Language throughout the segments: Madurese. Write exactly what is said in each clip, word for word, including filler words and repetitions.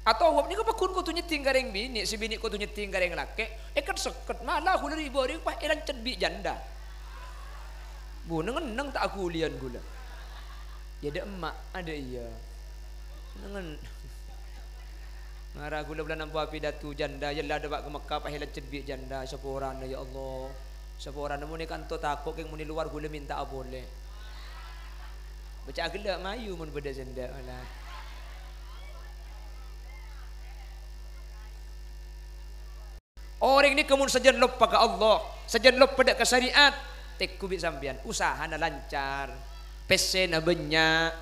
Atowap nèko paggun kodhu nyèddhing ka rèng binè', sè binè' kodhu nyèddhing ka rèng lakè', èket-sèket, malah ghulâ rè-bâri' pas èlancet bi' janda. Bu, neng-enneng ta' aghuliyân ghulâ. Yâ, dâ' emma', adâ' iyâ. Nengngen. Mara ghulâ bulân ampo apidato janda, yâ la dâpa' ka Mekkah, pas èlancet bi' janda, saporana, ya Allah. Saporana mon è kanto tako' kèng mon è lowar ghulâ mènta'a polè. Baca ghellâ' mayu mon bâdâ sènda', malah. Orèng nèka mon sajân loppa ka Allah, sajân loppa dâ' ka syariat, tèngghu bi' sampèyan, usahana lancar, pèssèna bânnya'.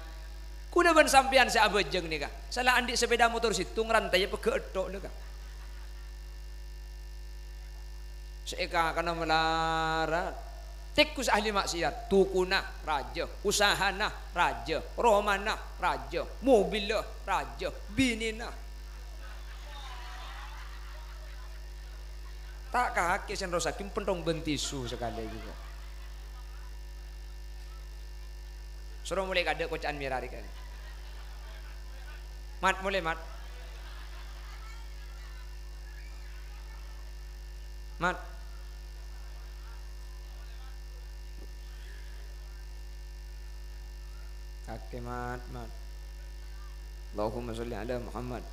Ghulâ bân sampèyan sè abhâjâng nèka, sala andi' sapèda motor sèttong, rantayya pegghâ' ètto' lè, Ka'. Sè èkakana malarat. Tèngghu sè ahli maksiat, tokona rajâ, usahana rajâ, romana rajâ, mobilla rajâ, binèna. Ta' kakè sè nerrossaghi, penthong bân tisu sakalè jhughâ. Soro molè kadâ' koca'an mèra rèka. Mat, molè, Mat. Mat. Kakè, Mat, Mat. Allahumma sholli ala Muhammad.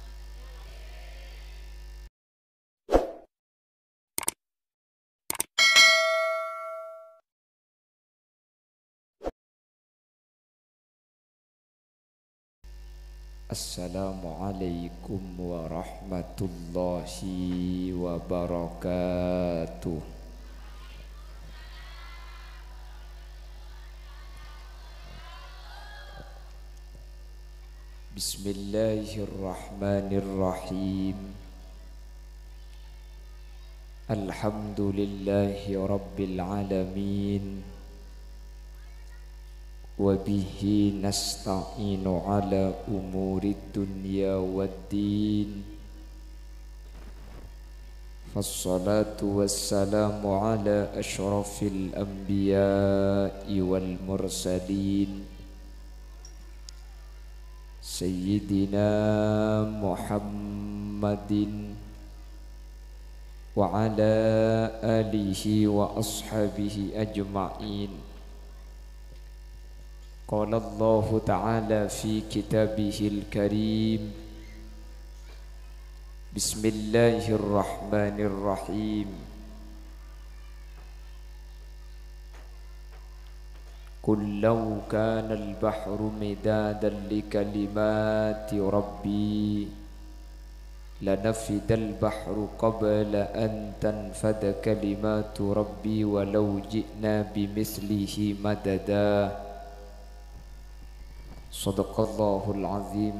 Assalamualaikum warahmatullahi wabarakatuh. Bismillahirrahmanirrahim. Alhamdulillahi rabbil alamin. Wa bihi nasta'inu ala umurid dunya wad din. Fassalatu wassalamu ala asyrafil anbiya'i wal mursalin. Sayyidina Muhammadin wa ala alihi wa ashabihi ajma'in. Qala Allahu ta'ala fi kitabihil karim. Bismillahirrahmanirrahim. Qul law kanal bahru midadan li kalimati rabbi lanafidal bahru qabla an tanfada kalimatu rabbi walau ji'na bimithlihi madada. Shadaqallahul azim.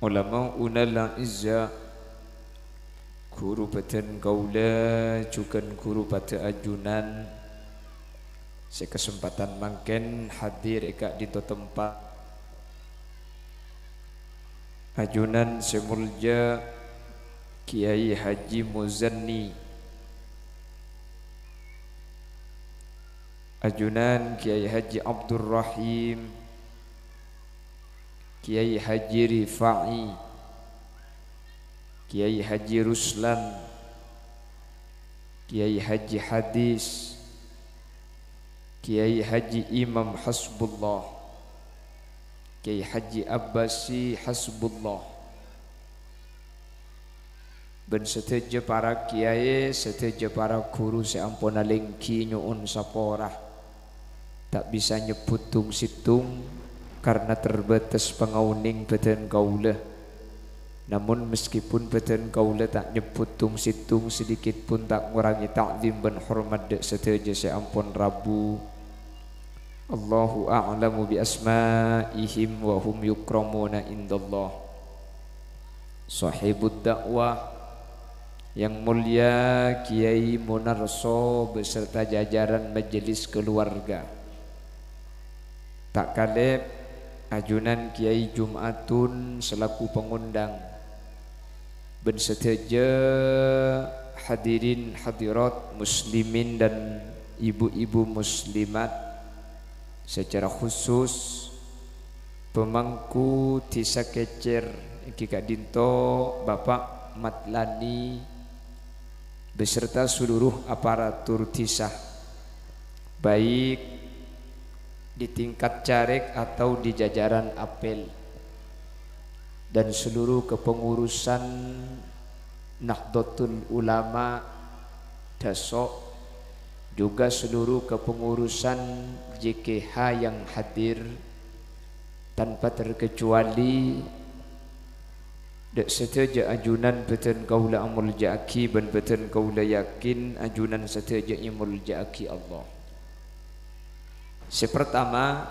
Ulama'unal a'izza, ghuru bhâdhân kaulâ jhughân ghuru padâ ajunan sè kasempadhân mangkèn hadir è ka'dinto tempat. Ajunan sè molja Kiai Haji Muzanni, ajunan Kiai Haji Abdurrahim, Kiai Haji Rifa'i, Kiai Haji Ruslan, Kiai Haji Hadis, Kiai Haji Imam Hasbullah, Kiai Haji Abbasi Hasbullah, bân sadhâjâ para kiai, sadhâjâ para ghuru sè ampon alèngghi nyo'on sapora. Ta' bisa nyebbhut tong-sèttong karna terbatas pangaonèng bhâdhân kaulâ. Namon, meskipun bhâdhân kaulâ ta' nyebbhut tong-sèttong, sedikit pun ta' ngorangè ta'zim bân hormat dâ' sadhâjâ sè ampon rabu. Allahu a'lamu bi asma'ihim wa hum yukramuna indallah. Shahibud da'wah, yang mulia Kiai Munarso beserta jajaran majelis keluarga. Ta' kalèp, ajunan Kiai Jum'atun selaku pangondhâng, bân sadhâjâ hadirin hadirat muslimin dan ibu-ibu muslimat, secara khusus Pemangku Dhisa Kècèr èngghi ka'dinto Bapak Matlani beserta seluruh aparatur dhisa, baik di tingkat carèk atau di jajaran apel, dan seluruh kepengurusan Nahdlatul Ulama Daso', juga seluruh kepengurusan J K H yang hadir, tanpa terkecuali, dâ' sadhâjâ ajunan bâdân kaulâ amolja'aghi bân bâdân kaulâ yakin ajunan sadhâjâ èmolja'aghi Allah. Sè partama,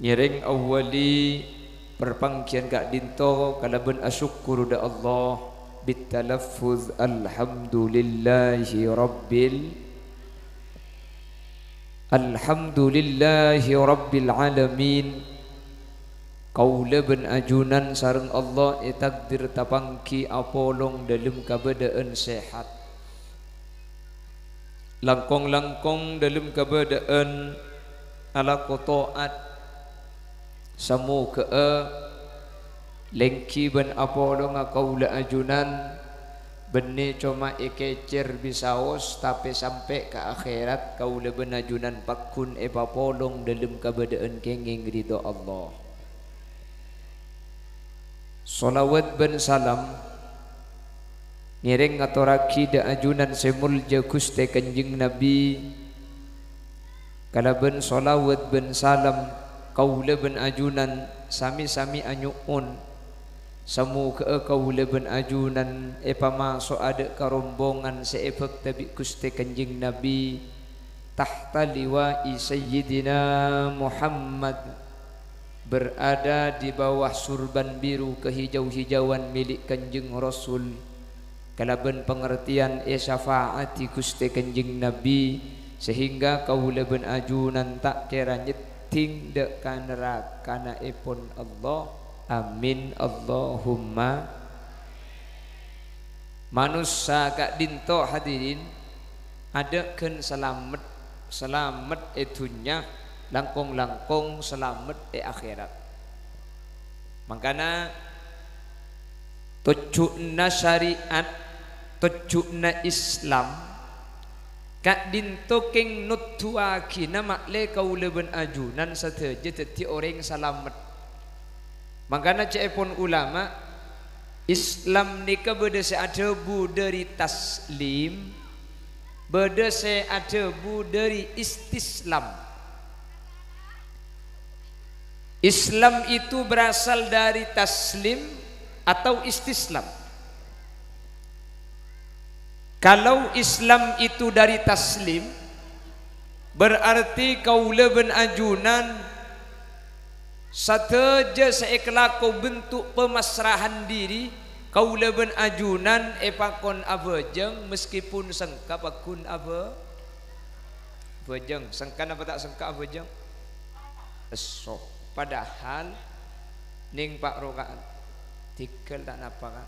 ngèrèng awwali parpangghiyân ka'dinto kalabân asokkor dâ' Allah, bitalaffuz, "Alhamdulillahi rabbil, alhamdulillahi rabbil alamin." Kaulâ bân ajunan sareng Allah ètakdir tapangghi apolong dâlem kabâdâ'ân sehat. Langkong-langkong dâlem kabâdâ'ân alako to'at. Samoghâ'â lèngghi bân apolonga kaulâ ajunan bânnè coma èkècèr bisaos, tapè sampè' ka akhèrat kaulâ bân ajunan pagghun èpapolong dâlem kabâdâ'ân kèngèng ridho Allah. Shalawat bân salam ngèrèng ngatorraghi dâ' ajunan sè moljâ Ghustè Kanjeng Nabbhi. Kalabân shalawat bân salam, kaulâ bân ajunan sami-sami anyo'on, samoghâ'â kaulâ bân ajunan èpamaso'a dâ' ka rombongan sè èbhâkta bi' Ghustè Kanjeng Nabbhi, tahta liwa'i Sayyidina Muhammad, berada di bawah surban biru kehijau-hijauan milik Kanjeng Rasul, kalabân pangartèyan èsyafaati Ghustè Kanjeng Nabbhi, sehingga kaulâ bân ajunan ta' kèra nyèddhing dâ' ka naraka-Na èpon Allah. Amin, Allahumma. Manossa ka'dinto, hadirin, adâ' ghân salamet, salamet è dhunnya, langkong-langkong salamet è akhèrat. Mangkana, tojjhuna syariat, tojjhuna Islam, ka'dinto kèng noddhuwâghina ma'lè kaulâ bân ajunan sadhâjâ dhâddhi orèng salamet. Mangkana ca'èpon ulama, Islam nèka bâdâ sè adhâbu dâri taslim, bâdâ sè adhâbu dâri istislam. Islam itu berasal dari taslim atau istislam. Kalau Islam itu dari taslim, berarti kaulâ bân ajunan sadhâjâ sè èkalako bentuk pemasrahan diri, kaulâ bân ajunan èpakon abhâjâng meskipun sengka pagghun abhâ-, bhâjâng. Sengka napa ta' sengka abhâjâng? Esso. Padahal nèng pa' roka'at. Tigal ta' napa, Ka'.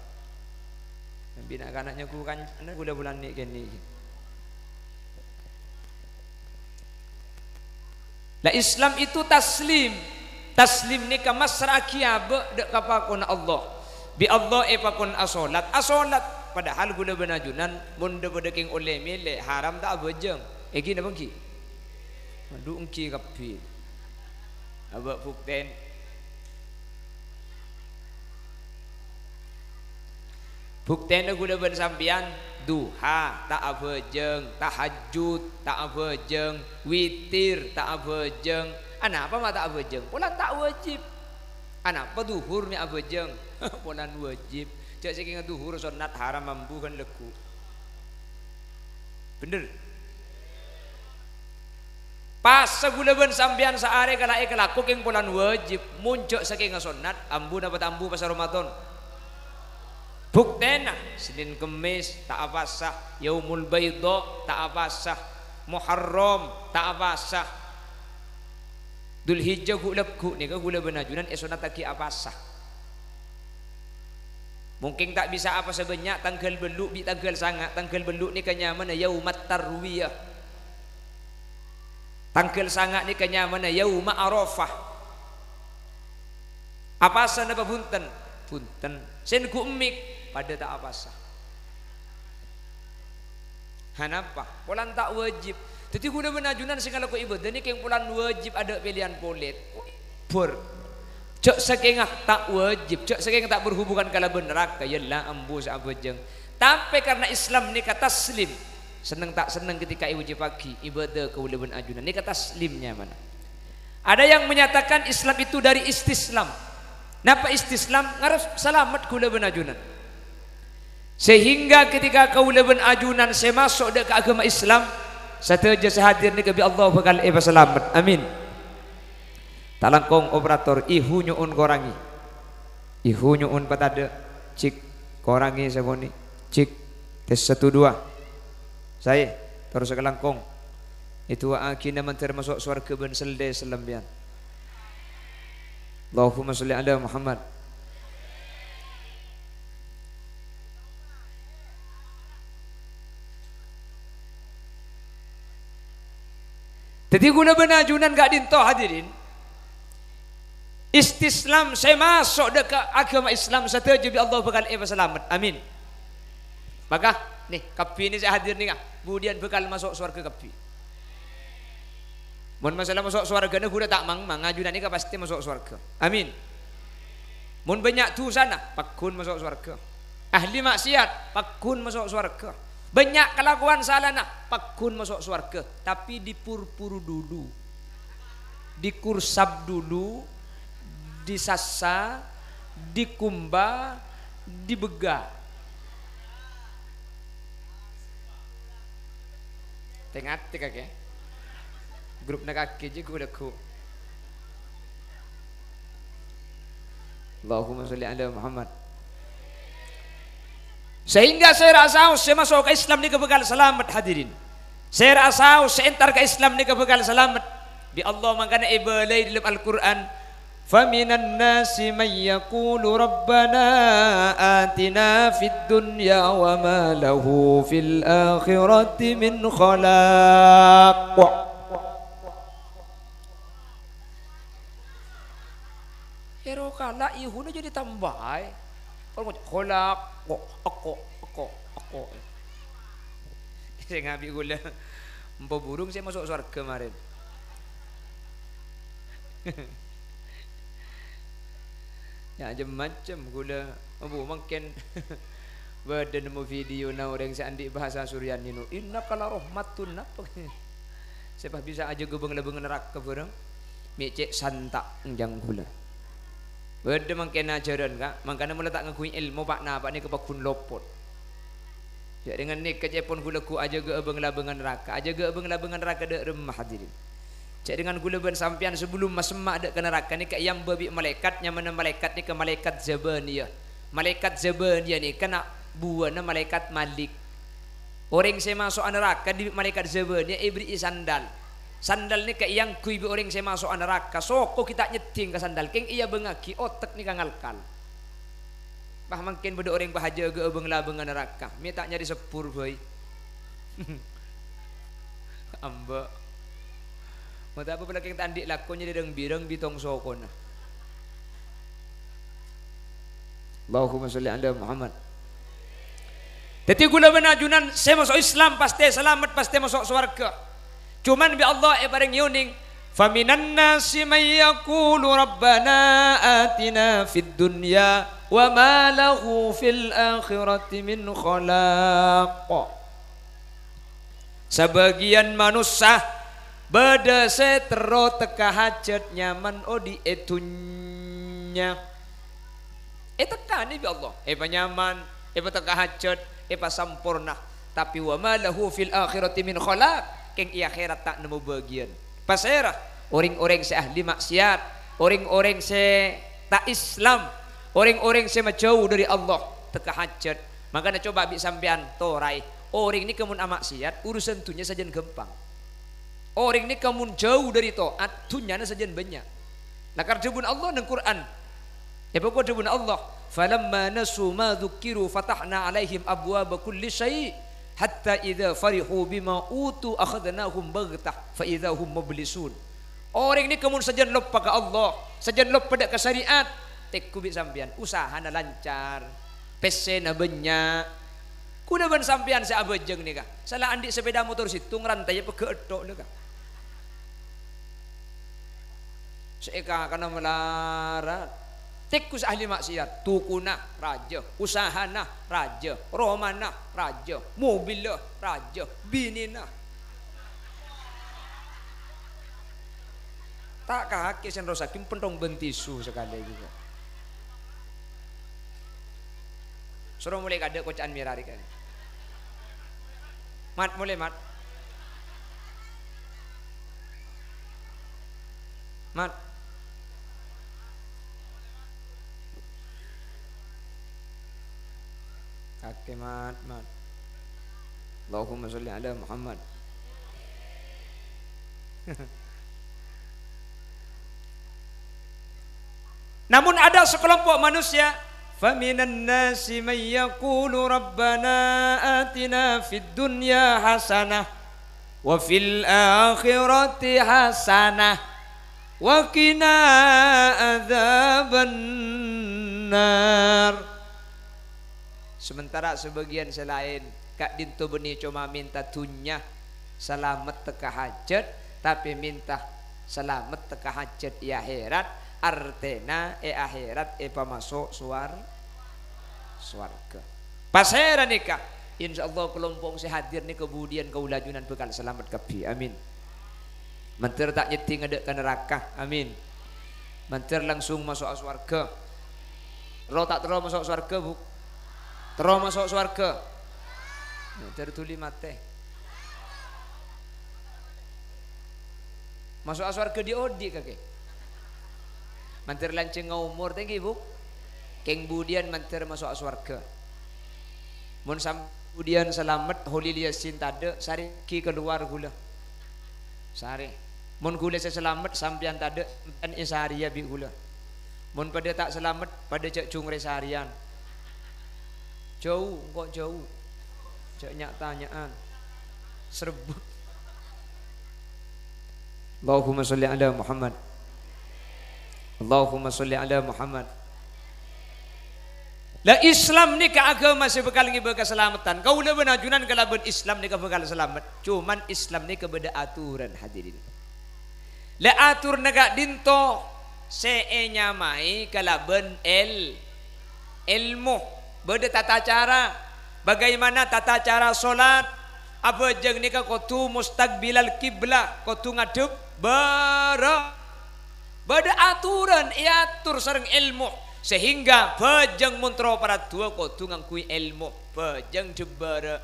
Nambi na'-kana' nyagu kancana ghulâ bulân nè'-kènè'. La, Islam itu taslim. Taslim nèka masra'aghi abâ' dâ' ka pakonna Allah. Bi' Allah èpakon asolat, asolat. Padahal ghulâ bân ajunan mon dâ-, padâ kèng ollè mèlè, haram ta' abhâjâng? Èngghi napa èngghi? Adhu, èngghi kabbhi. Abâ' buktèn-, buktèna ghulâ bân sampèyan, duha ta' abhâjâng, tahajjud ta' abhâjâng, witir ta' abhâjâng. Anapa ma' ta' abhâjâng? Polana ta' wajib. Anapa dhuhur mè' abhâjâng? Polana wajib. Jhâ' sakènga dhuhur sonnat haram ambu ghân lagghu'. Bhender? Pasa ghulâ bân sampèyan saarè kala èkalako kèng polana wajib, mon jhâ' sakènga sonnat, ambu napa ta' ambu pasa Ramadan? Buktèna, Sennèn Kemmès ta' apasa, Yaumul Baidha ta' apasa, Muharram ta' apasa. Dzulhijjah ghu'-, lagghu' nèka ghulâ bân ajunan èsonnattaghi apasa. Mungkin ta' bisa apasa bânnya', tangghâl bâllu' bi' tangghâl sanga', tangghâl bâllu' nèka nyamana Yaumat Tarwiyah. Tangghâl sanga' nèka nyamana Yauma Arafah. Apasa napa bhunten? Bhunten. Sè neggu' emmik, padâ ta' apasa. Hanapa? Polana ta' wajib. Dhâddhi, kaulâ bân ajunan sè ngalako ibâdâ nèka polana wajib, adâ' pèlèyan polè. Bhur. Jhâ' sakènga ta' wajib, jhâ' sakènga ta' berhubungan kalabân naraka, yâ la ambu sè abhâjâng. Tapè karna Islam nèka taslim, senneng ta' senneng ketika èwajibaghi ibâdâ kaulâ bân ajunan nèka taslim nyamana. Ada yang menyatakan Islam itu dari istislam. Napa istislam? Ngarep salamet kaulâ bân ajunan. Sehingga ketika kaulâ bân ajunan sè maso' dâ' ka agama Islam, sadhâjâ sè hadir nèka bi' Allah bhâkal èpasalamet. Amin. Talangkong operator, ihu nyo'on korangi. Ihu nyo'on patadâ'. Cek, korangi sakonè'. Cek. Tes satu dua. Saè, terros kalangkong. Èdu'aaghina mandhâr maso' sowarghâ bân sel-dèsel sampèyan. Allahumma sholli ala Muhammad. Dhâddhi, kaulâ bân ajunan ka'dinto, hadirin. Istislam, sè maso' dâ' ka agama Islam sadhâjâ bi' Allah bhâkal èpasalamet. Amin. Maka, nè, kabbhi nè sè hadir nèka, budiyân bhâkal maso' sowarghâ kabbhi. Mon masalah maso' sowarghâna ghulâ ta' mang-mang, ajunan nèka pastè maso' sowarghâ. Amin. Mon bânnya' dusana, pagghun maso' sowarghâ. Ahli maksiat, pagghun maso' sowarghâ. Bânnya' kalakowan salana, pagghun maso' sowarghâ. Tapè dipur-puru dulu. Dikursap dulu, disassa, dikumba, dibegga. Tè-ngatè kakè. Grupna kakè jiyâ ghu-lagghu. Allahumma sholli ala Muhammad. Sehingga sèra saos sè maso' ka Islam nèka bhâkal salamet, hadirin. Sèra saos sè entar ka Islam nèka bhâkal salamet. Bi' Allah mangkana èbâlâi dâlem Al-Qur'an, "Faminan nasi may yaqulu rabbana atina fid dunya wa ma lahu fil akhirati min khalaq." Èro kala ihuna jadi tambah ae. Kalau ngoca', "Kholak, kok, eko, eko, eko." Sè ngabi' ghulâ. Empa burung sè maso' sowarghâ marèn. Ya, macem-macem ghulâ. Embu mangkèn bâdâ nemmo videona orèng sè andi' bahasa Suryani no. "Innaka la rahmatun," napa? Sè pas bisa ajâgâ bâng-labângnga naraka bhâreng. Mè' cè' santa' enjang ghulâ. Bâdâ mangkèn ajhârân, Ka'. Mangkana mola ta' ngangghuy èlmo pa'-napa' nèka pagghun lopot. Jhâ' rèng nèka cèpon ghulâ ghu ajâgâ'â bâng-labângnga naraka. Ajâgâ'â bâng-labângnga naraka dâ' remma, hadirin. Jhâ' rèng ghulâ bân sampèyan sabellunna masemma' dâ' ka naraka nèka èambâ bi' malaèkat, nyamana malaèkat nèka malaèkat Zabaniyah. Malaèkat Zabaniyah nèka na' buwâna malaèkat Malik. Orèng sè maso'a naraka dhibi' malaèkat Zabaniyah èberri'i sandal. Sandal nèka èangghuy bi' orèng sè maso'a naraka. Soko ghi' ta' nyeddhing ka sandal, kèng èabângngaghi otek nèka ngalkal. Pas mangkèn bâdâ orèng pas ajâgâ'â bâng-labângnga naraka, mè' ta' nyarè sebbhur bhâi. Amba'. Mon ta' apa lakèng ta' andi' lako nyarè rang-birang bitong sokona. Allahumma sholli ala Muhammad. Dhâddhi ghulâ bân ajunan sè maso' Islam pastè salamet, pastè maso' sowarghâ. Coman bi' Allah èparèngè onèng, "Faminan nasi may yaqulu rabbana atina fid dunya wa ma lahu fil akhirati min khalaq." Sabâgiyân manossa bâdâ sè terro tekka hajhât nyaman odi' è dhunnya. Ètekkanè bi' Allah, èpanyaman, èpatekka hajhât, èpasamporna. Tapè, "Wa ma lahu fil akhirati min khalaq," kèng è akhèrat ta' nemmo bâgiyân. Pasèra? Orèng-orèng sè ahli maksiat, orèng-orèng sè ta' Islam, orèng-orèng sè majâu dâri Allah, tekka hajhât. Mangkana coba bi' sampèyan toraè, orèng nèka mon amaksiat, urusan dhunnya sajân ghâmpang. Orèng nèka mon jâu dâri to'at, dhunnyana sajân bânnya'. Lakar dhâbuna Allah neng Qur'an. Èpoko dhâbuna Allah, "Falamma nasu ma dzukkiru fatahna 'alaihim abwaba kulli syai', hatta idza farihu bima utu akhadnahum baghtah fa idza hum mublisun." Orèng nèka mon sajân loppa ka Allah, sajân loppa dâ' ka syariat, Tèngghu bi' sampèyan, usahana lancar, pèssèna bânnya'. Kaulâ bân sampèyan sè abhâjâng nèka, sala andi' sapèda motor sèttong, rantèya pegghâ' ètto' nèka. Sè èkakana malarat. Tèngghu sè ahli maksiat, tokona rajâ, usahana rajâ, romana rajâ, mobilla rajâ, binèna. Ta' kakè sè nerrossaghi, penthong bân tisu sakalè jhughâ. Soro molè kadâ' koca'an mèra rèya. Mat, molè, Mat. Mat. Kakè, Mat, Mat. Allahumma sholli ala Muhammad. Namun ada sekelompok manusia, "Faminan nasi may yaqulu rabbana atina fid dunya hasanah wa fil akhirati hasanah wa qina adzabannar." Sementara sebagian sè laèn ka'dinto bânnè coma mènta dhunnya, salamet tekka hajhât, tapè mènta salamet tekka hajhât è akhèrat, artèna è akhèrat èpamaso' sowar-, sowarghâ. Pasèra nèka? Insyaallah, kalompok sè hadir nèka budiyân kaulâ ajunan bhâkal salamet kabbhi. Amin. Mandhâr ta' nyeddhing adâ' ka naraka. Amin. Mandhâr langsung maso'a sowarghâ. Terro ta' terro maso' sowarghâ, Bu? Terro maso' sowarghâ. Mandhâr dhuli matè. Maso'a sowarghâ dhi'-odhi' kakè. Mandhâr lanjhângnga omor, ta' ènggi, Bu? Kèng budiyân mandhâr maso'a sowarghâ. Mon sam-, budiyân salamet, Kholil Yasin tadâ', sarè ghi kalowar ghulâ. Sarè. Mon ghulâ sè salamet, sampèyan tadâ', sampèyan èsarèya bi' ghulâ. Mon padâ ta' salamet, padâ jhâ' jhungrè sarèyan. Jhâu, engko' jhâu. Jhâ' nya'-tanya'an. Srebbhut. Allahumma sholli ala Muhammad. Allahumma sholli ala Muhammad. La, Islam nèka aghâma sè bhâkal ngèbâ kasalameddhân. Kaulâ bân ajunan kalabân Islam nèka bhâkal salamet. Coma Islam nèka bâdâ aturan, hadirin. La, aturanna ka'dinto sè ènyamaè kalabân èl-, èlmo. Bâdâ tata cara. Bagaimana tata cara sholat? Abhâjâng nèka kodhu mustaqbilal kiblah, kodhu ngadhep bârâ'. Bâdâ aturan èator sareng èlmo, sehingga bhâjâng mon terro paraddhuwâ kodhu ngangghuy èlmo, bhâjâng dhep bârâ'.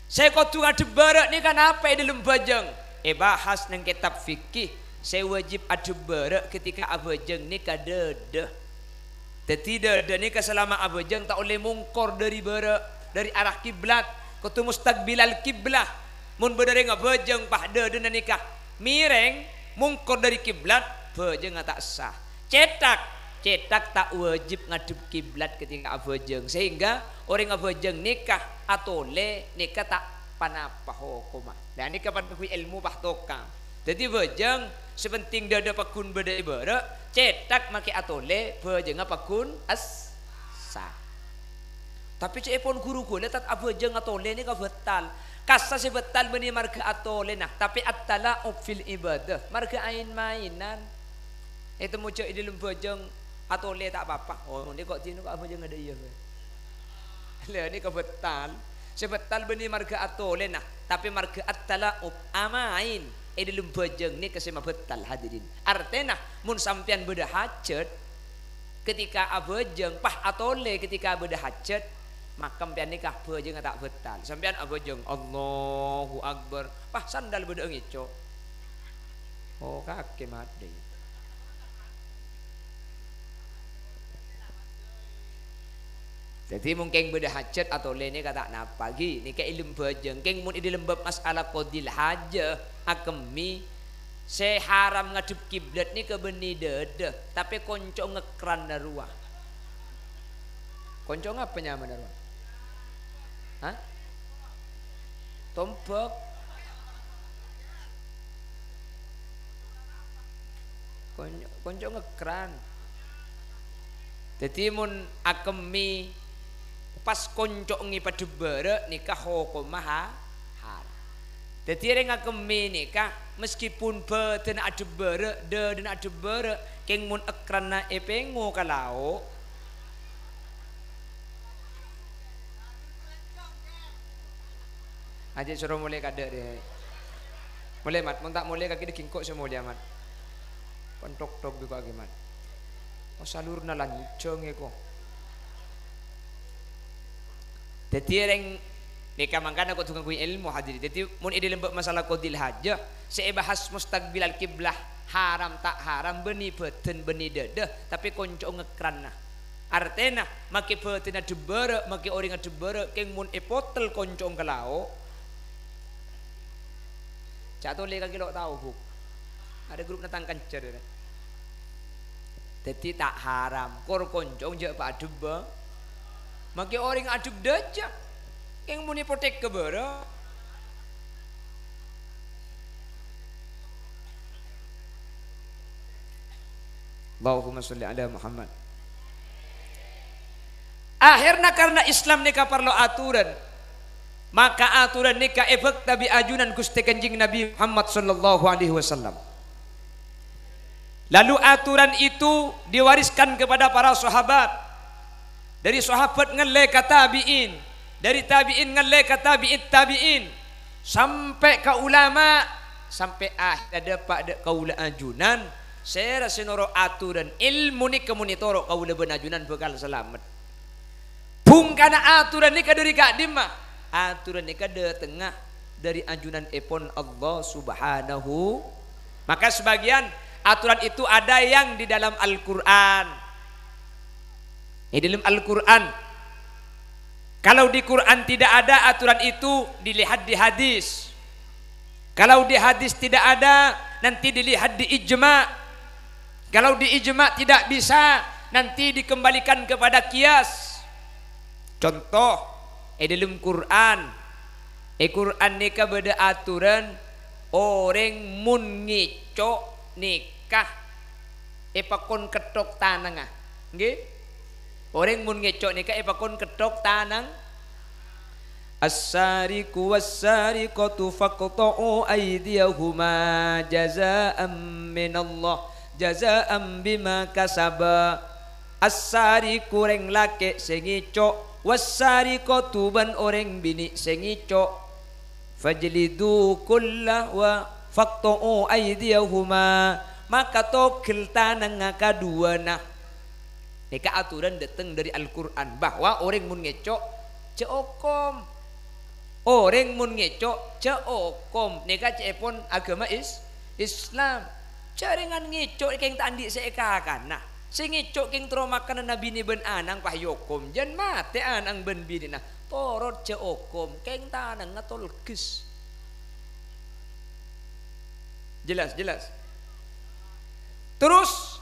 Sè kodhu ngadhep bârâ' nèka napa è dhâlem bhâjâng? Èbahas neng kètab fikih, sè wâjib adhep bârâ' ketika abhâjâng nèka dâdâ. Dhâddhi, dâdâ nèka salama abhâjâng ta' ollè mongkor dhâri bârâ', dhâri arah kiblat, kodhu mustaqbilal kiblah. Mon bâdâ orèng abhâjâng, pas dâdâna nèka mèrèng, mongkor dhâri kiblat, bhâjângnga ta' sah. Cèthak, cèthak ta' wâjib ngadhep kiblat ketika abhâjâng, sehingga orèng abhâjâng nèka atolè nèka ta' ponapa hokomma. Lah, nèka pangghuy èlmo, pas tokang. Dhâddhi bhâjâng sè penting dâdâ pagghun bâdâ è bârâ', cèthak makè atolè, bhâjângnga pagghun as-, sah. Tapè ca'èpon ghuru ghulâ, tat abhâjâng atolè nèka bhâtal. Kassa sè bhâtal bânnè marghâ atolèna, tapè at-tala'ub fil ibadah, marghâ aèn-maènan. Ètemmo jhâ' è dhâlem bhâjâng atolè ta' pa-apa. Oh, nèko dino kok abhâjâng adâ' iyâ bhâi. Lha, nèka bhâtal. Sè bhâtal bânnè marghâ atolèna, tapè marghâ at-tala'ub, amaèn è dhâlem bhâjâng nèka sè mabhâtal, hadirin. Artèna, mon sampèyan bâdâ hajhât, ketika abhâjâng, pas atolè ketika bâdâ hajhât, maka sampèyan nèka bhâjângnga ta' bhâtal. Sampèyan abhâjâng, "Allahu Akbar." Pas sandal bâdâ'â ngèco'. Oh, kakè madâ. Dhâddhi, mon kèng bâdâ hajhât atolè nèka ta' napa, ghi. Nèka èlmo bhâjâng. Kèng mon è dhâlem bab masalah qadil hajah, akemmè, sè haram ngadhep kiblat nèka bânnè dâdâ, tapè konco' ngekranna rowa. Konco' ngapa nyamana rowa? Hah? Tombâk. Konco', konco' ngekran. Dhâddhi, mon akemmè pas konco' ngèpadhâbbhârâ', nèka hokomma ha-, haram. Dhâddhi, orèng akemmè nèka, meskipun bhâdhânna adhâbbhârâ', dhâdhâna adhâbbhârâ', kèng mon èkranna èpèngo ka lao', Ajjhâ' soro molè kadâ' rè. Molè, Mat. Mon ta' molè kakè dâgghi' engko' sè molèya, Mat. Pon tok-tok bi' ko' aghi, Mat. Oh, salurna lanjhâng è ko'. Dhâddhi, rèng nèka mangkana kodhu ngangghuy èlmo, hadirin. Dhâddhi, mon è dâlem bab masalah qadil hajah, sè èbahas mustaqbilal kiblah, haram ta' haram, bânnè bhâdhân, bânnè dhâdhâ, tapè konco' ngèkranna. Artèna, makè bhâdhânna dhâbbhârâ', makè orèngnga dhâbbhârâ', kèng mon èpotel konco' ka lao'. Ca' tolè kakè lo' tao, Bu'. Arèya grup na tang kanca, rè. Dhâddhi ta' haram, kor konco' jhâ' pa adhâbbhâ. Makè orèng adhâbbhâ dhâjâ. Kèng mon èpotek ka bârâ'. Allahumma sholli ala Muhammad. Akhèrra karna Islam nèka parlo aturan, maka aturan nèka èbhâkta bi' ajunan Ghustè Kanjeng Nabi Muhammad sallallahu alaihi wasallam. Lalu aturan itu diwariskan kepada para sahabat. Dâri sahabat ngallè ka tabi'in, dâri tabi'in ngallè ka tabi'it tabi'in, sampè' ka ulama, sampè' akhèrra dâpa' dâ' kaulâ ajunan, sèra sè noro' aturan èlmo nèka mon ètoro' kaulâ bân ajunan bhâkal salamet. Bhungkana aturan nèka dâri ka'dimma? Aturan nèka dâtengnga dâri ajunanèpon Allah Subhanahu. Maka sebagian aturan itu ada yang di dalam Al-Qur'an. Di dalam Al-Qur'an. Kalau di Qur'an tidak ada aturan itu, dilihat di hadis. Kalau di hadis tidak ada, nanti dilihat di ijma'. Kalau di ijma' tidak bisa, nanti dikembalikan kepada qiyas. Conto, è dâlem Qur'an, è Qur'an nèka bâdâ aturan orèng mon ngèco' nèka èpakon ketthok tanangnga. Ngghi? Orèng mon ngèco' nèka èpakon ketthok tanang. "As-sariqu was-sariqatu faqta'u aydiyahuma jaza'an minallah, jaza'an bima kasaba." As-sariqu, rèng lakè' sè ngèco', was-sariqatu, bân orèng binè' sè ngèco'. "Fajlidu kulla wa faqta'u aydiyahuma," maka togel tanangnga kaduwâna. Nèka aturan dâteng dâri Al-Qur'an, bahwa orèng mon ngèco', jhâ' okom. Orèng mon ngèco', jhâ' okom. Nèka cè'èpon aghâma Is-, Islam. Jhâ' rèngan ngèco' kèng ta' andi' sè èkakana. Sè ngèco' kèng terro makanana binè bân ana'na, pas èokom. Jân matè ana'na bân binèna. Torot jhâ' okom, kèng tanangnga tolghes. Jelas, jelas. Terros,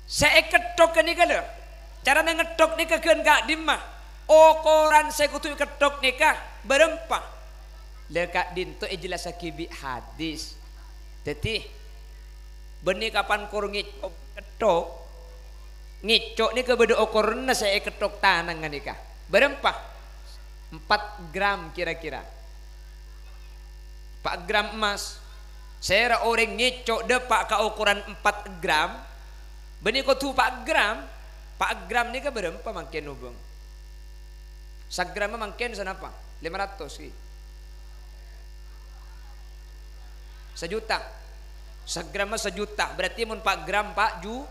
sè èketthok ghânèka, lho. Carana ngetthok nèka ghân ka'dimma? Okoran sè kodhu èketthok nèka bârâmpa? La, ka'dinto èjellassaghi bi' hadis. Dhâddhi, bânnè kapan kor ngèco' ketthok, ngèco' nèka bâdâ okoranna sè èketthok tanangnga nèka. Bârâmpa? Empat gram kira-kira. Empat gram emmas. Sèra orèng ngèco' dâpa' ka okoran empat gram, bânnè kodhu empat gram. Empat gram nèka bârâmpa mangkèn, obâng? Sagramma mangkèn sanapa? Lèma ratos, ghi. Sajuta. Sagramma sajuta, berarti mon empat gram, empat ju-,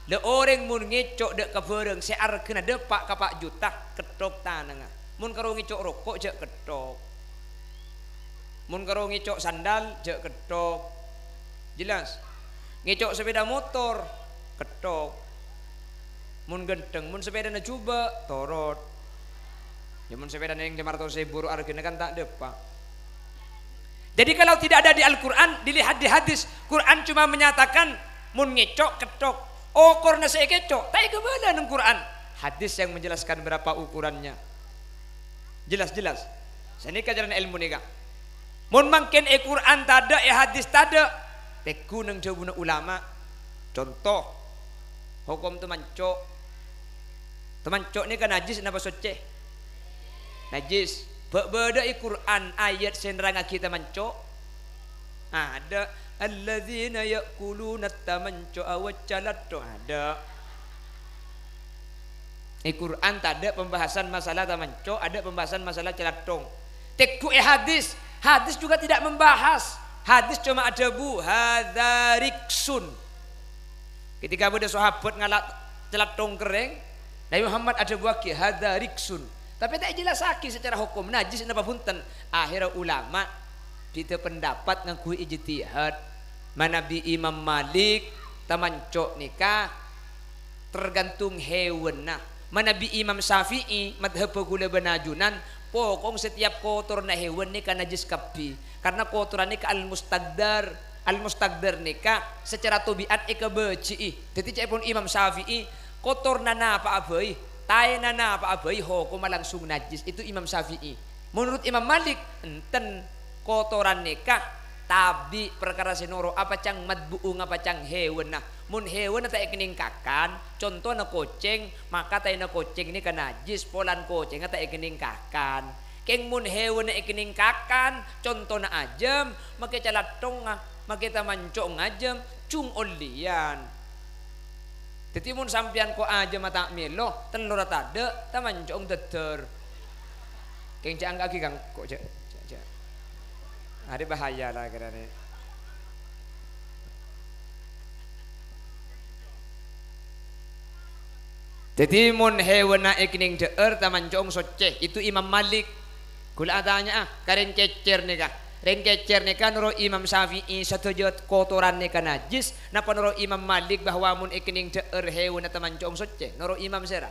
la, orèng mon ngèco' dâ' ka bârâng sè arghâna dâpa' ka empat juta, ketthok tanangnga. Mon karo ngèco' roko', jhâ' ketthok. Mon karo ngèco' sandal, jhâ' ketthok. Jelas? Ngèco' sepeda motor, ketthok. Mon ghântheng, mon sepedana jhubâ', torot. Ya, mon sepedana yang lima ratus ribu ro arghâna kan ta' dâpa'. Jadi, kalau tidak ada di Al-Qur'an, dilihat di hadis. Qur'an cuma menyatakan, mon ngèco', ketthok. Okoranna sè èkèco', ta' èkabâlâ neng Qur'an. Hadis yang menjelaskan berapa ukurannya. Jelas, jelas. Sanèka carana èlmo nèka. Mon mangkèn è Qur'an tadâ', è hadis tadâ', pèggu neng dhâbuna ulama. Conto, Hokom tamanco'. Tamanco' nèka najjhis napa soccè? Najjhis. Bâ'-, bâdâ è Qur'an ayat sè nerrangngaghi tamanco'? Adâ'. "Alladzina ya'kuluna tamanco'a wa calatthong." Adâ'. È Qur'an tadâ' pembahasan masalah tamanco', adâ' pembahasan masalah calatthong. Tèngghu è hadis, hadis juga tidak membahas. Hadis coma adhâbu, "Hadza riksun." Ketika bâdâ sahabat ngala' calatthong kerrèng, Nabi Muhammad adhâbuwâghi, "Hadza riksun." Tapè ta' èjellassaghi sacara hokom, najjhis napa bhunten. Akhèrra ulama bhidhâ pendapat ngangghuy ijtihad. Manabi Imam Malik, tamanco' nèka tergantung hèwanna. Manabi Imam Syafi'i, madhâbbhâ ghulâ bân ajunan, pokok setiap kotoranna hèwan nèka najjhis kabbhi. Karna kotoran nèka al-mustaqdzar. Al-mustaqdzar nèka sacara tabi'at èkabâji'i. Dhâddhi ca'èpon Imam Syafi'i, kotoranna napa'a bhâi, taèna napa'a bhâi, hokomma langsung najjhis. Itu Imam Syafi'i. Menurut Imam Malik, enten, kotoran nèka tabi' parkara sè noro' apacang matbu'u ngapacang hèwanna. Mon hèwanna ta' èkennèng kakan, contona kocèng, maka taèna kocèng nèka najjhis, polana kocèngnga ta' èkennèng kakan. Kèng mon hèwanna èkennèng kakan, contona ajâm, makè calatthongnga, makè tamanco' ngajâm, jhung ollèyan. Dhâddhi mon sampèyan ko' ajâmma ta' mèlo, tellorra tadâ', tamanco' dâddâr. Kèng jhâ' angghâ'âghi kangko', jhâ', jhâ', jhâ'. Arè bahaya la kèrana. Dhâddhi mon hèwanna èkennèng dâ'âr, tamanco' soccè, itu Imam Malik. Ghulâ atanya'a ka rèng kècèr nèka. Rèng kècèr nèka noro' Imam Syafi'i sadhâjâ kotoran nèka najjhis, napa noro' Imam Malik bahwa mon èkennèng dâ'âr hèwanna tamanco' soccè? Noro' Imam sèra?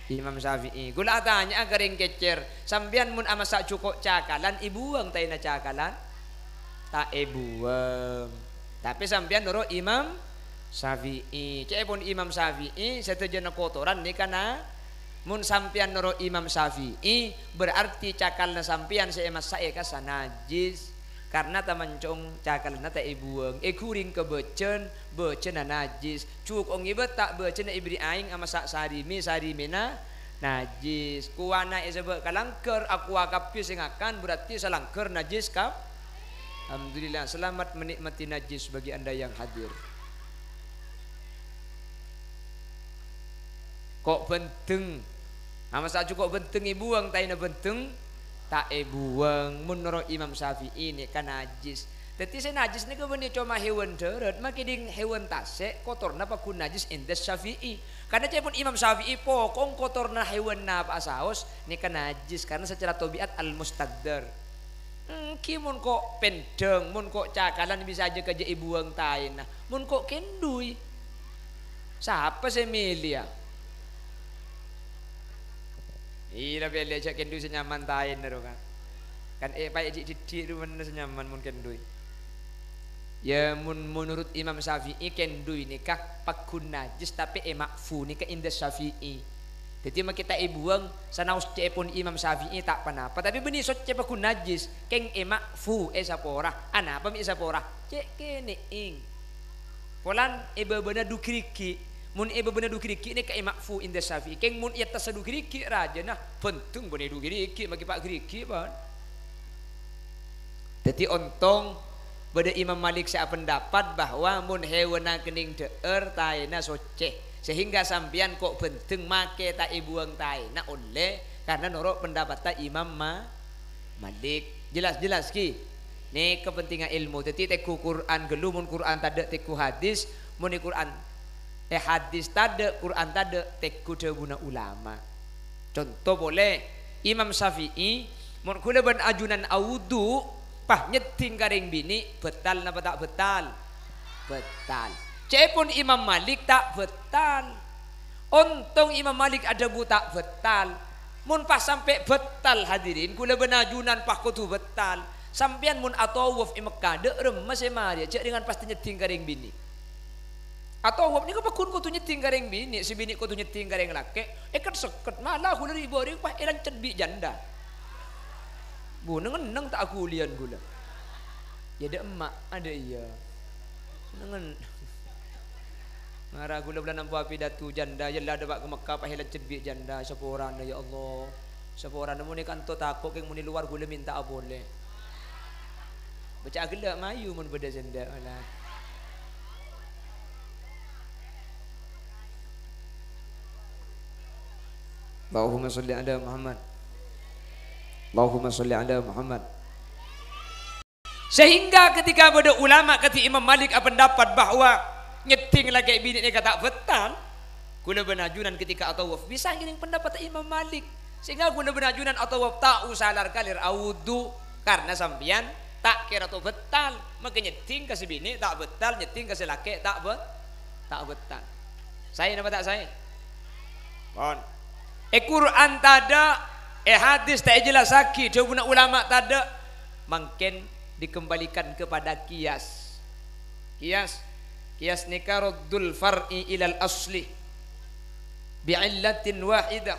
Imam Syafi'i. Ghulâ atanya'a ka rèng kècèr, sampèyan mon amassa' jhuko' cakalan, èbuwâng taèna cakalan? Ta' èbuwâng. Tapè sampèyan noro' Imam Syafi'i. Ca'èpon Imam Syafi'i, sadhâjâna kotoran nèka na-, mon sampèyan noro' Imam Syafi'i, berarti cakalna sampèyan sè èmassa'è kassa najjhis. Karna tamanco' cakalanna ta' èbuwâng, èghuring ka bâjân, bâjânna najjhis. Jhuko' ngèbâ ta' bâjânna èbherri' aèng amassa' sarèmè, sarèmèna najjhis. Kowana èsabâ' ka langghâr, akowa kabbhi sè ngakan, berarti salangghâr najjhis kab-, Alhamdulillah, selamat menikmati najis bagi Anda yang hadir. Ko' bhândheng. Amassa' jhuko' bhândheng èbuwâng, taèna bhândheng ta' èbuwâng. Mon noro' Imam Syafi'i nèka najis. Dhâddhi sè najis nèka bânnè coma hèwan dhârât, makè dhing hèwan tasè', kotorna paggun najis inda Syafi'i. Karna ca'èpon Imam Syafi'i, pokok kotorna hèwan napa'a saos nèka najis, karna sacara tabi'at al-mustaqdzar. Èngghi mon ko' pèndhâng, mon ko' cakalan bisa jâ' kajâ' èbuwâng taèna. Mon ko' kèndhuy, sapa sè mèlèya? Iyâ, la pèlè jâ' kèndhuy sè nyaman taèna ro, Ka'. Kan, eh, paè' dhi'-, dhiddhi' ro bânnè sè nyaman mon kèndhuy. Yâ, mon menurut Imam Syafi'i, kèndhuy nèka paggun najis, tapè èma'fu nèka inda Syafi'i. Dhâddhi makè ta' èbuwâng, sanaos ca'èpon Imam Syafi'i ta' ponapa, tapè bânnè soccè paggun najis, kèng èma'fu, èsapora. Anapa mè' èsapora? Cè' kènè'èng. Polana è bâbâna dhu-ghirighi'. Mon è bâbâna dhu-ghirighi' nèka èma'fu inda Syafi'i. Kèng mon è attassa dhu-ghirighi' rajâna, bhândheng bânnè dhu-ghirighi', makè pa' ghirighi', bân. Dhâddhi ontong bâdâ Imam Malik sè apendapat bahwa mon hèwanna kènèng dhâ'âr, taèna soccè. Sehingga sampèyan ko' bhândheng makè ta' èbuwâng taèna ollè, karna noro' pendapatta Imam Ma-, Malik. Jelas-jelas, ghi? Nèka pentingnga èlmo. Dhâddhi tèngghu Qur'an ghâllu, mon Qur'an tadâ' tèngghu hadis, mon è Qur'an, è hadis tadâ', Qur'an tadâ', tèngghu dhâbuna ulama. Conto polè, Imam Syafi'i, mon ghulâ bân ajunan awudu, pas nyeddhing ka rèng binè', bâtal napa ta' bâtal? Bâtal. Ca'èpon Imam Malik ta' bâtal. Ontong Imam Malik adhâbu ta' bâtal. Mon pas sampè' bâtal, hadirin, ghulâ bân ajunan pas kodhu bâtal. Sampèyan mon atawaf è Mekkah, dâ' remma sè marèya, jâ' dhing pas nyeddhing ka rèng binè'. Atawaf nèka paggun kodhu nyeddhing ka rèng binè', sè binè' kodhu nyeddhing ka rèng lakè', èket-sèket, mala ghulâ ri'-bâri' pas èlancet bi' janda. Bu, neng-enneng ta' aghuliyân ghulâ. Yâ, dâ' emma', adâ' iyâ. Nengngen-, Mara ghulâ bâlâ nampa pidato janda, yâ la dâpa' ka Mekkah, pas èlajjhât bi' janda, saporana, ya Allah. Saporana, monè kanto tako' kèng monè lowar ghulâ mènta'a polè. Bâca'a ghellâ' mayu mon bâdâ sè endâ', malah. Allahumma sholli ala Muhammad. Allahumma sholli ala Muhammad. Sehingga ketika bâdâ ulama kadhi Imam Malik apendapat bahwa nyeddhing lakè' binè' nèka ta' bâtal, ghulâ bân ajunan ketika atawaf bisa ngèrèng pendapat Imam Malik. Sehingga ghulâ bân ajunan atawaf ta' osa lar-kalèr awudu, karna sampèyan ta' kèra to bâtal. Maka nyeddhing ka sè binè' ta' bâtal, nyeddhing ka sè lakè' ta' bâ-, ta' bâtal. Saè napa ta' saè? Pon. È Qur'an tadâ', è hadis ta' èjellassaghi, dhâbuna ulama tadâ', mangkèn dikembalikan kepada qiyas. Qiyas, qiyas nèka raddul far'i ilal asli bi'illatin wahidah.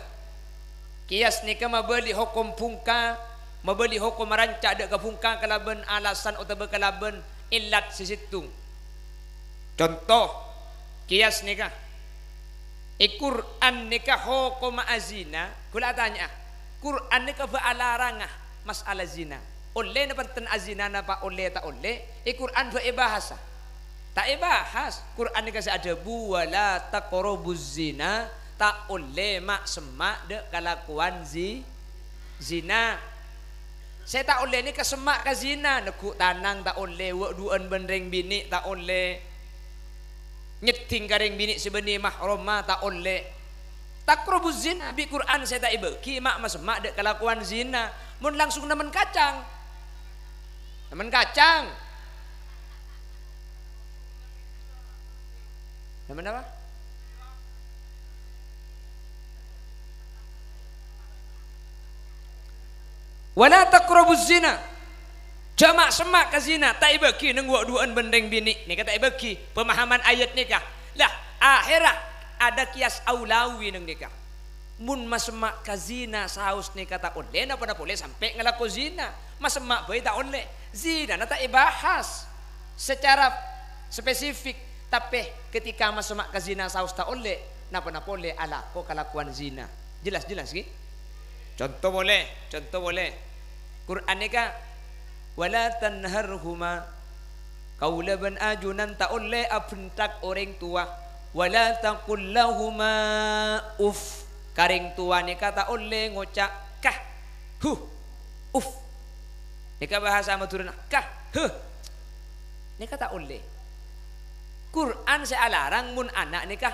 Qiyas nèka mabâli hokom bhungka, mabâli hokom ranca' dâ' ka bhungka kalabân alasan otabâ kalabân illat sè sèttong. Conto, qiyas nèka. È Qur'an nèka hokomma azina, ghulâ atanya'a, Qur'an nèka bâ' alaranga mas'ala zina. Ollè napa enten azina napa ollè ta' ollè? È Qur'an bâ' èbahasa? Ta' èbahas. Qur'an nèka sè adhâbu, "Wa la taqrabuz zina," ta' ollè ma'-semma' dâ' kalakowan zi-, zina. Sè ta' ollè nèka semma' ka zina, neggu' tanang ta' ollè, wâ'-duwâ'ân bân rèng binè' ta' ollè. Nyeddhing ka rèng binè' sè bânnè mahromma ta' ollè. Taqrabuz zina, bi' Qur'an sè ta' èbâghi ma'-, masemma' dâ' kalakowan zina. Mon langsung nemmen kacang. Nemmen kacang. Nemmen apa? "Wa la taqrabuz zina." Jhâ' ma'-semma' ka zina, ta' èbâghi neng wâ'-duwâ'ân bân rèng binè'. Nèka ta' èbâghi pemahaman ayat nèka. Lah, akhèrra adâ qiyas aulawi neng nèka. Mon masemma' ka zina saos nèka ta' ollè, napa-napa polè sampè' ngalako zina. Masemma' bhâi ta' ollè. Zinana ta' èbahas secara spesifik. Tapè ketika masemma' ka zina saos ta' ollè, napa-napa polè alako kalakowan zina. Jelas-jelas, ghi? Conto polè, conto polè. Qur'an nèka, "Wa la tanharhuma." Kaulâ bân ajunan ta' ollè abhenthak orèng towa. "Wa la taqul lahuma uff." Ka rèng towa nèka ta' ollè ngoca', "Kah, huh, uff." Nèka bahasa Madhurâna, "Kah, huh." Nèka ta' ollè. Qur'an sè alarang mon ana' nèka,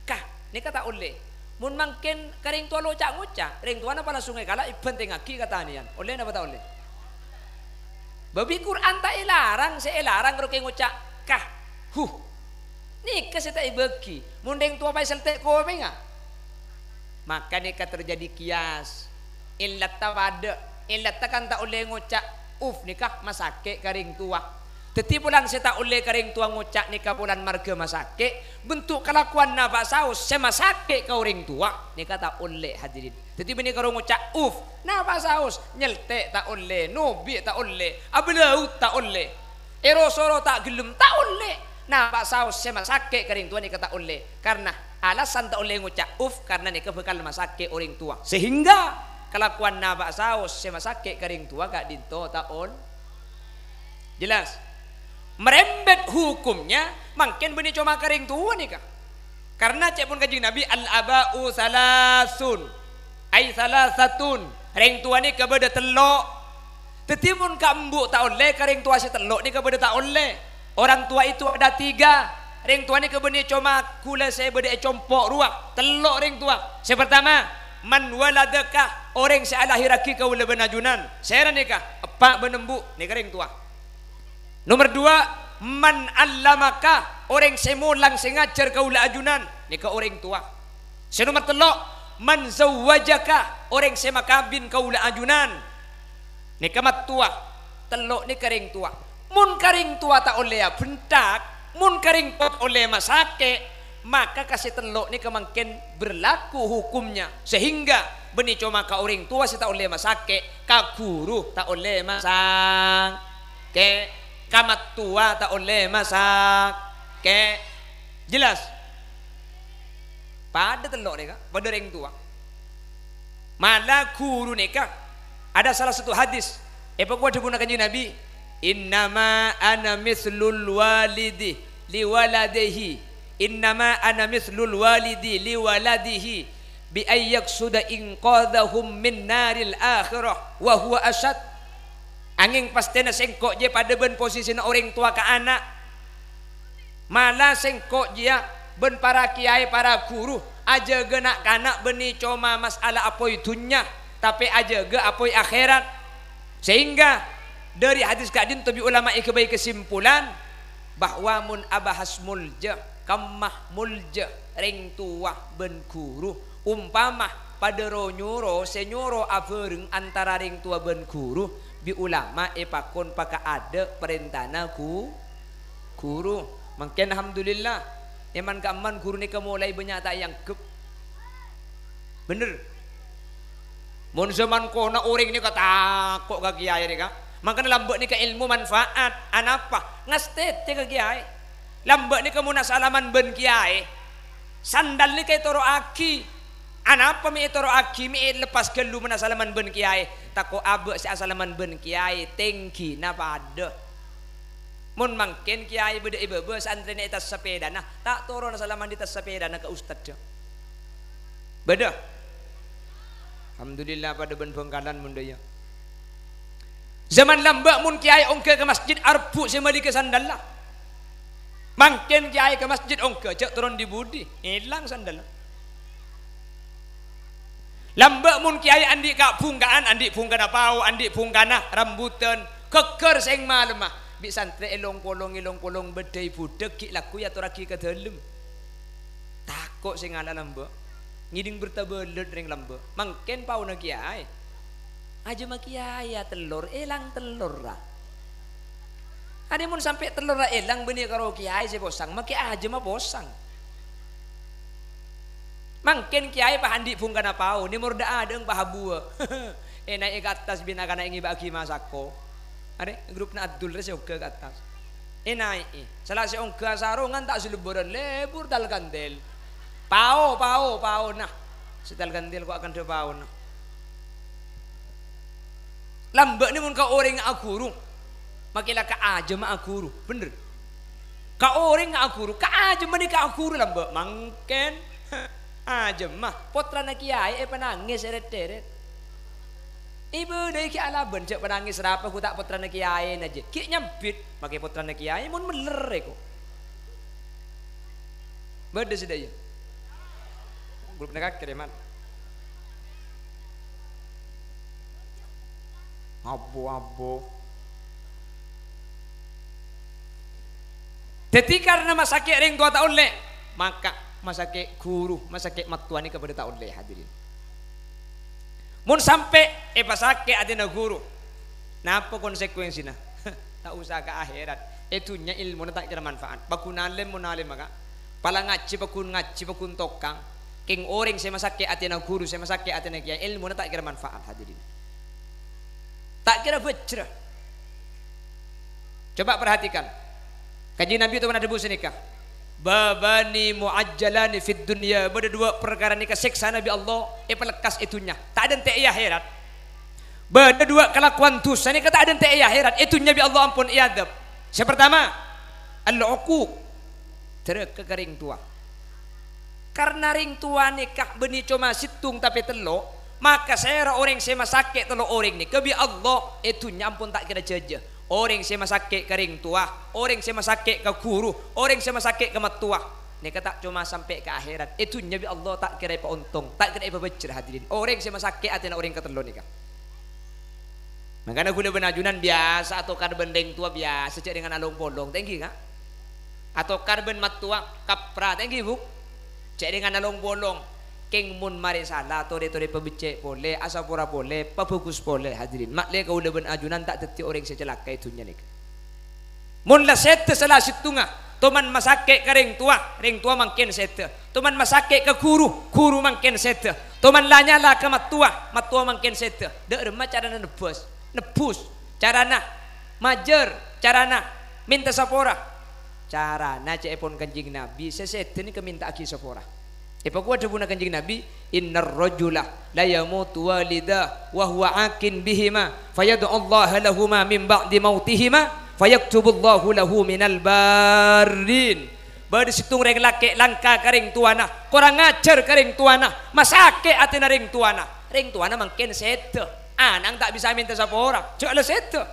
"Kah." Nèka ta' ollè. Mon mangkèn ka rèng towa lo ca'-ngoca', rèng towana pas langsung èkala' èbhântèngngaghi ka tanèyan. Ollè napa ta' ollè? Bâbi Qur'an ta' èlarang, sè èlarang rowa kè ngoca', "Kah, huh." Nèka sè ta' èbâghi. Mon rèng towa pas èseltè' kopèngnga. Maka nèka terjadi qiyas. Illatta padâ. Illatta kan ta' ollè ngoca', "Uff," nèka masakè' ka rèng towa. Dhâddhi polana sè ta' ollè ka rèng towa ngoca' nèka polana marghâ masakè', bentuk kalakowan napa' saos sè masakè' ka orèng towa, nèka ta' ollè, hadirin. Dhâddhi bânnè karo ngoca', "Uff," napa' saos, nyeltè' ta' ollè, nobi' ta' ollè, abâlaut ta' ollè, èro-soro ta' ghellem, ta' ollè. Napa' saos sè masakè' ka rèng towa nèka ta' ollè. Karna alasan ta' ollè ngoca' "Uff," karna nèka bhâkal masakè' orèng towa. Sehingga kalakowan napa' saos sè masakè' ka rèng towa ka'dinto ta' ol-, Jelas? Merembet hukumnya mangkèn bânnè coma ka rèng towa nèka. Karna ca'èpon Kanjeng Nabi, "Al-aba'u salasun, ay salasatun." Rèng towa nèka bâdâ tello'. Dhâddhi mon ka embu' ta' ollè, ka rèng towa sè tello' nèka bâdâ ta' ollè. Orang tua itu ada tiga. Rèng towa nèka bânnè coma ghulâ sè bâdâ è compo' rowa. Tello' rèng towa. Sè partama, man waladaka, orèng sè alahèrraghi kaulâ bân ajunan. Sèra nèka, eppa' bân embu', nèka rèng towa. Nomer duwâ', man allamaka, orèng sè molang sè ngajhâr kaulâ ajunan, nèka orèng towa. Sè nomer tello', man zawwajaka, orèng sè makabin kaulâ ajunan, nèka mattowa. Tello' nèka rèng towa. Mon ka rèng towa ta' ollè abhenthak, mon ka rèng towa ta' ollè masakè', maka ka sè tello' nèka mangkèn berlaku hukumnya, sehingga bânnè coma ka orèng towa sè ta' ollè masakè', ka ghuru ta' ollè masak- kè', ka mattowa ta' ollè masakè'. Jelas? Padâ tello' nèka, padâ rèng towa. Mala ghuru nèka, ada salah satu hadis, èpakowat dhâbuna Kanjeng Nabi, "Innama ana mitslul walidi li waladihi, innama ana mitslul walidi li waladihi, bi an yaqsuda inqadzahum min naril akhirah, wa huwa asyad." Angèng pastèna sèngko' jiyâ padâ bân posisina orèng towa ka ana'. Mala sèngko' jiyâ bân para kèyaè, para ghuru ajâgâ na'-kana' bânnè coma mas'ala apoy dhunnya, tapè ajâgâ apoy akhèrat. Sehingga dhâri hadis ka'dinto bi' ulama èghâbây kesimpulan bahwa mon abahas molja, kemma molja rèng towa bân ghuru, umpama padâ ro-nyoro sè nyoro abhâreng antara rèng towa bân ghuru, bi' ulama èpakon paka'adâ' parèntana ghu-, ghuru. Mangkèn, alhamdulillah, è man-ka'emman ghuru nèka molaè bânnya' ta' èangghep. Bhender. Mon zaman kona orèng nèka tako' ka kèyaè nèka. Mangkana lambâ' nèka èlmo manfaat. Anapa? Ngastètè ka kèyaè. Lambâ' nèka mon asalaman bân kèyaè, sandal nèka ètoro'aghi. Anapa mè' ètoro'aghi? Mè' èleppas ghâllu mon asalaman bân kèyaè. Tako' abâ' sè asalaman bân kèyaè tèngghina padâ. Mon mangkèn kèyaè bâdâ è bâbâ, santrèna è attas sapèdana, ta' toron asalaman è attas sapèdana ka ustadzhâ. Bâdâ. Alhamdulillah, padâ bân Bhângkalan mon dâ' iyâ. Zaman lambâ' mon kèyaè ongghâ ka masjid, arbhu' sè malighâ sandalla. Mangkèn kèyaè ka masjid ongghâ, jhâ' toron dhi-budhi, èlang sandalla. Lambâ' mon kèyaè andi' ka-, bhungka'an, andi' bhungkana pao, andi' bhungkana rambudhân, ghâgghâr sèng malemma, bi' santrè èlong-polong, èlong-polong, bâddhâi budhâk, ghi' lagghu èatorraghi ka dâlem. Tako' sè ngala' lambâ'. Ngèdhing berta bâlât rèng lambâ'. Mangkèn paona kèyaè. Ajâmma kèyaè atellor, èlang tellorra. Arè mon sampè' tellorra èlang bânnè karo kèyaè sè posang, makè ajâmma posang. Mangkèn kèyaè pas andi' bhungkana pao, nèmor dâ'-adâ'eng pas abuwâ. Ènaè'è ka attas bi' na'-kana' èngèbâ'âghi masako. Arè, grupna Abdul rè sè ongghâ ka attas. Ènaè'è. Sala sè ongghâ asarongan ta' sè lebbhârân, lebur tal-kandel. Pao, pao, pao, nah. Sè tal-kandel ko' akandhâ paona. Lambâ' nè mon ka orèng aghuru, makè la ka ajâmma aghuru, bhender. Ka orèng aghuru, ka ajâmma nè ka aghuru lambâ', mangkèn ajâmma, pottrana kèyaè èpanangès èrèt-èrèt. Èbâdâi ghi' alabân jhâ' panangès rapa ghu ta' pottrana kèyaèna jiyâ. Ghi' nyambit, makè pottrana kèyaè mon mellèr èko. Bâdâ sadhâjâ. Grup nèka kèrèman. Abo-abo. Dhâddhi, karna masakè' rèng towa ta' ollè, maka masakè' ghuru, masakè' mattowa nèka padâ ta' ollè, hadirin. Mon sampè' èpasakè' atèna ghuru, napa konsekuensina? Ta' osa ka akhèrat. È dhunnya èlmona ta' kèra manfaat. Paggun alèm mon alèm, maka. Pala ngajhi, paggun ngajhi, paggun tokang. Kèng orèng sè masakè' atèna ghuru, sè masakè' atèna kèyaè, èlmona ta' kèra manfaat, hadirin. Ta' kèra bhâjrâ. Coba perhatikan. Kanjeng Nabi toman adhâbu sanèka, "Babani mu'ajjalani fid dunya." Bâdâ duwâ' parkara nèka sèksana bi' Allah èpalekkas è dhunnya. Ta' adântè' è akhèrat. Bâdâ duwâ' kalakowan dhusa nèka ta' adântè' è akhèrat. È dhunnya bi' Allah ampon èadhâb. Sè partama, al-uquq. Dhârâka ka rèng towa. Karna rèng towa nèka bânnè coma sèttong tapè tello', maka sèra orèng sè masakè' tello' orèng nèka bi' Allah è dhunnya ampon ta' kèra jhâjâ. Orèng sè masakè' ka rèng towa, orèng sè masakè' ka ghuru, orèng sè masakè' ka mattowa, nèka ta' coma sampè' ka akhèrat. È dhunnya bi' Allah ta' kèra èpaontong, ta' kèra èpabhâjrâ, hadirin. Orèng sè masakè' atèna orèng katello' nèka. Mangkana ghulâ bân ajunan biyasa atokar bân rèng towa biyasa jhâ' rèngan along-polong, ta' ènggi, Ka'? Atokar bân mattowa kapra, ta' ènggi, Bu'? Jhâ' rèngan along-polong. Kèng mon marè sala, torè-torè pabeccè' polè, asapora polè, pabhâghus polè, hadirin. Ma'lè kaulâ bân ajunan ta' dhâddhi orèng sè calaka è dhunnya nèka. Mon la sèdhâ sala sèttonga, toman masakè' ka rèng towa, rèng towa mangkèn sèdhâ. Toman masakè' ka ghuru, ghuru mangkèn sèdhâ. Toman la nyala ka mattowa, mattowa mangkèn sèdhâ. Dâ' remma carana nebbhâs, nebbhus, carana majâr, carana mènta sapora. Carana ca'èpon Kanjeng Nabi, sè sèdhâ nèka mènta'aghi sapora. Èpakowa dhâbuna Kanjeng Nabi, "Innar rajula la yamutu walida wa huwa akin bihima, fayad'ullaha lahuma min ba'di mautihima, fayaktubullahu lahu minal barrin." Bâdâ sèttong rèng lakè' langka ka rèng towana, korang ajhâr ka rèng towana, masakè' atèna rèng towana. Rèng towana mangkèn sèdhâ, ana'na ta' bisa mènta sapora, jhâ' la sèdhâ.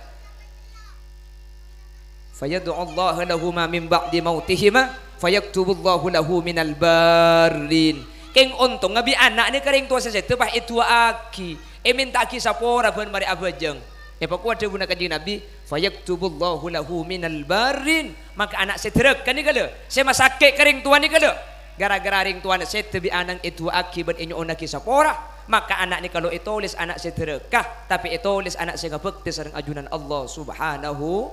"Fayad'ullaha lahuma min ba'di mautihima, fayaktubullahu lahu minal barrin." Kèng ontongnga bi' ana'na ka rèng towa sè sèdhâ pas èdu'aaghi, èmènta'aghi sapora bân marè abhâjâng. Èpakowa dhâbuna Kanjeng Nabi, "Fayaktubullahu lahu minal barrin." Maka ana' sè dhârâka nèka lho, sè masakè' ka rèng towa nèka lho. Ghârâ-ghârâ rèng towana sèdhâ bi' ana'na èdu'aaghi bân ènyo'onnaghi sapora, maka ana' nèka lo' ètolès ana' sè dhârâka, tapè ètolès ana' sè ngabhâktè sareng ajunan Allah Subhanahu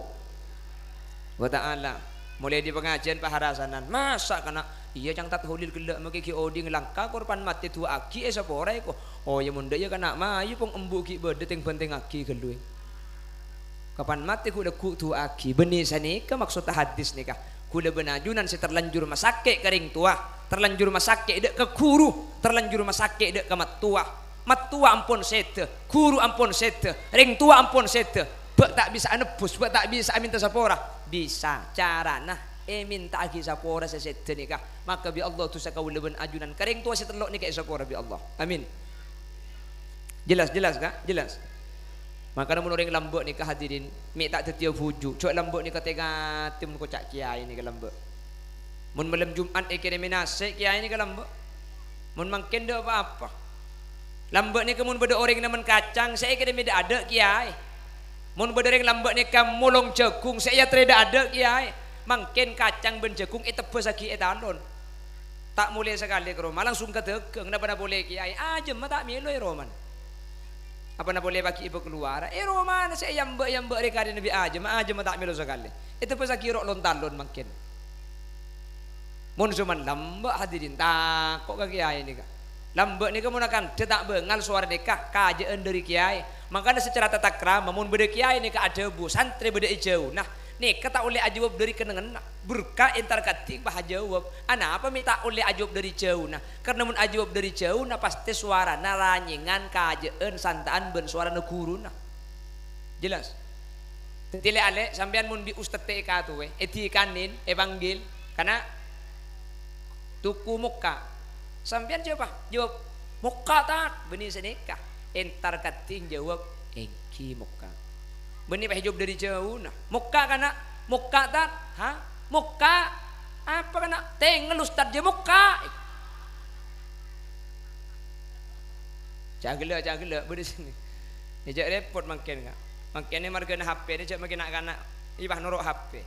wa Ta'ala. Molaè dâri pangajiân paharasanan, masa' kana', iyâ, cang Tat Holil ghellâ' makè ghi' odi'na langka, korban matè du'aaghi èsapora èko. Oh, iyâ, mon dâ' iyâ kana' mayu pong embu' ghi' bâdâ tèng-bhântèngngaghi ghâllu. Kapan matè ghu'-lagghu' du'aaghi. Bânnè sanèka maksodda hadis nèka. Ghulâ bân ajunan sè terlanjur masakè' ka rèng towa, terlanjur masakè' dâ' ka ghuru, terlanjur masakè' dâ' ka mattowa. Mattowa ampon sèdhâ, ghuru ampon sèdhâ, rèng towa ampon sèdhâ. Bâ' ta' bisa'a nebbhus, bâ' ta' bisa'a mènta sapora. Bisa, carana èmènta'aghi sapora sè sèdhâ nèka. Maka bi' Allah dhusa kaulâ bân ajunan ka rèng towa sè tello' nèka èsapora bi' Allah. Amin. Jelas, jelas, Ka'? Jelas. Mangkana mon orèng lambâ' nèka, hadirin, mè' ta' dhâddhiyâ bhuju', jhâ' lambâ' nèka tè-ngatè mon koca' kèyaè nèka lambâ'. Mon malem Jum'at èkèrèmè nasè', kèyaè nèka lambâ'. Mon mangkèn dâ' pa-apa. Lambâ' nèka mon bâdâ orèng nèmmen kacang, sè èkèrèmè dâ'-adâ' kèyaè. Mon bâdâ orèng lambâ' nèka molong jhâghung, sè èyaterrè dâ'-adâ' kèyaè. Mangkèn kacang bân jhâghung ètebbhâssaghi è talon. Ta' molè sakalè ka roma, langsung ka dâgâng. Napa-napa polè kèyaè, ajâmma ta' mèlo è romana. Apa-napa polè paghi' èpakalowara, è romana sè èyambâ'-yambâ' rè karèna bi' ajâmma, ajâmma ta' mèlo sakalè. Ètebbhâssaghi ro' lon-talon mangkèn. Mon soman lambâ', hadirin, tako' ka kèyaè nèka. Lambâ' nèka mon akandhâ ta' bângal sowara nèka, kajâ'ân dâri kèyaè. Mangkana sacara tatakrama, mon bâdâ kèyaè nèka adhâbu, santrè bâdâ è jhâuna, nèka ta' ollè ajâwâb dâri kennengnganna. Berka' entar kadhi pas ajâwâb. Anapa mè' ta' ollè ajâwâb dâri jhâuna? Karna mon ajâwâb dâri jhâuna, pastè sowarana ranyèngan kajâ'ân santa'an bân sowarana ghuruna. Jelas? Dhâddhi lè'-alè', sampèyan mon bi' ustadz èkatowè, èdikanè, èpanggil, kana', "Tuku mokka'." Sampèyan jâwâb, jâwâb, "Mokka', Tad." Bânnè sanèka. Entar kadhi jâwâb, "Èngghi mokka'." Bânnè pas èjâwâb dâri jhâuna, "Mokka', kana'." "Mokka', Tad." "Ha? Mokka'? Apa, kana'?" "Tèngngel, Ustad, jâ mokka'." Jhâ' ghellâ', jhâ' ghellâ', bâdâ sènè. Iyâ, jhâ' rèpot mangkèn, Ka'. Mangkèn marghâna H P nè jhâ' makè na'-kana' iyâ pas noro' H P.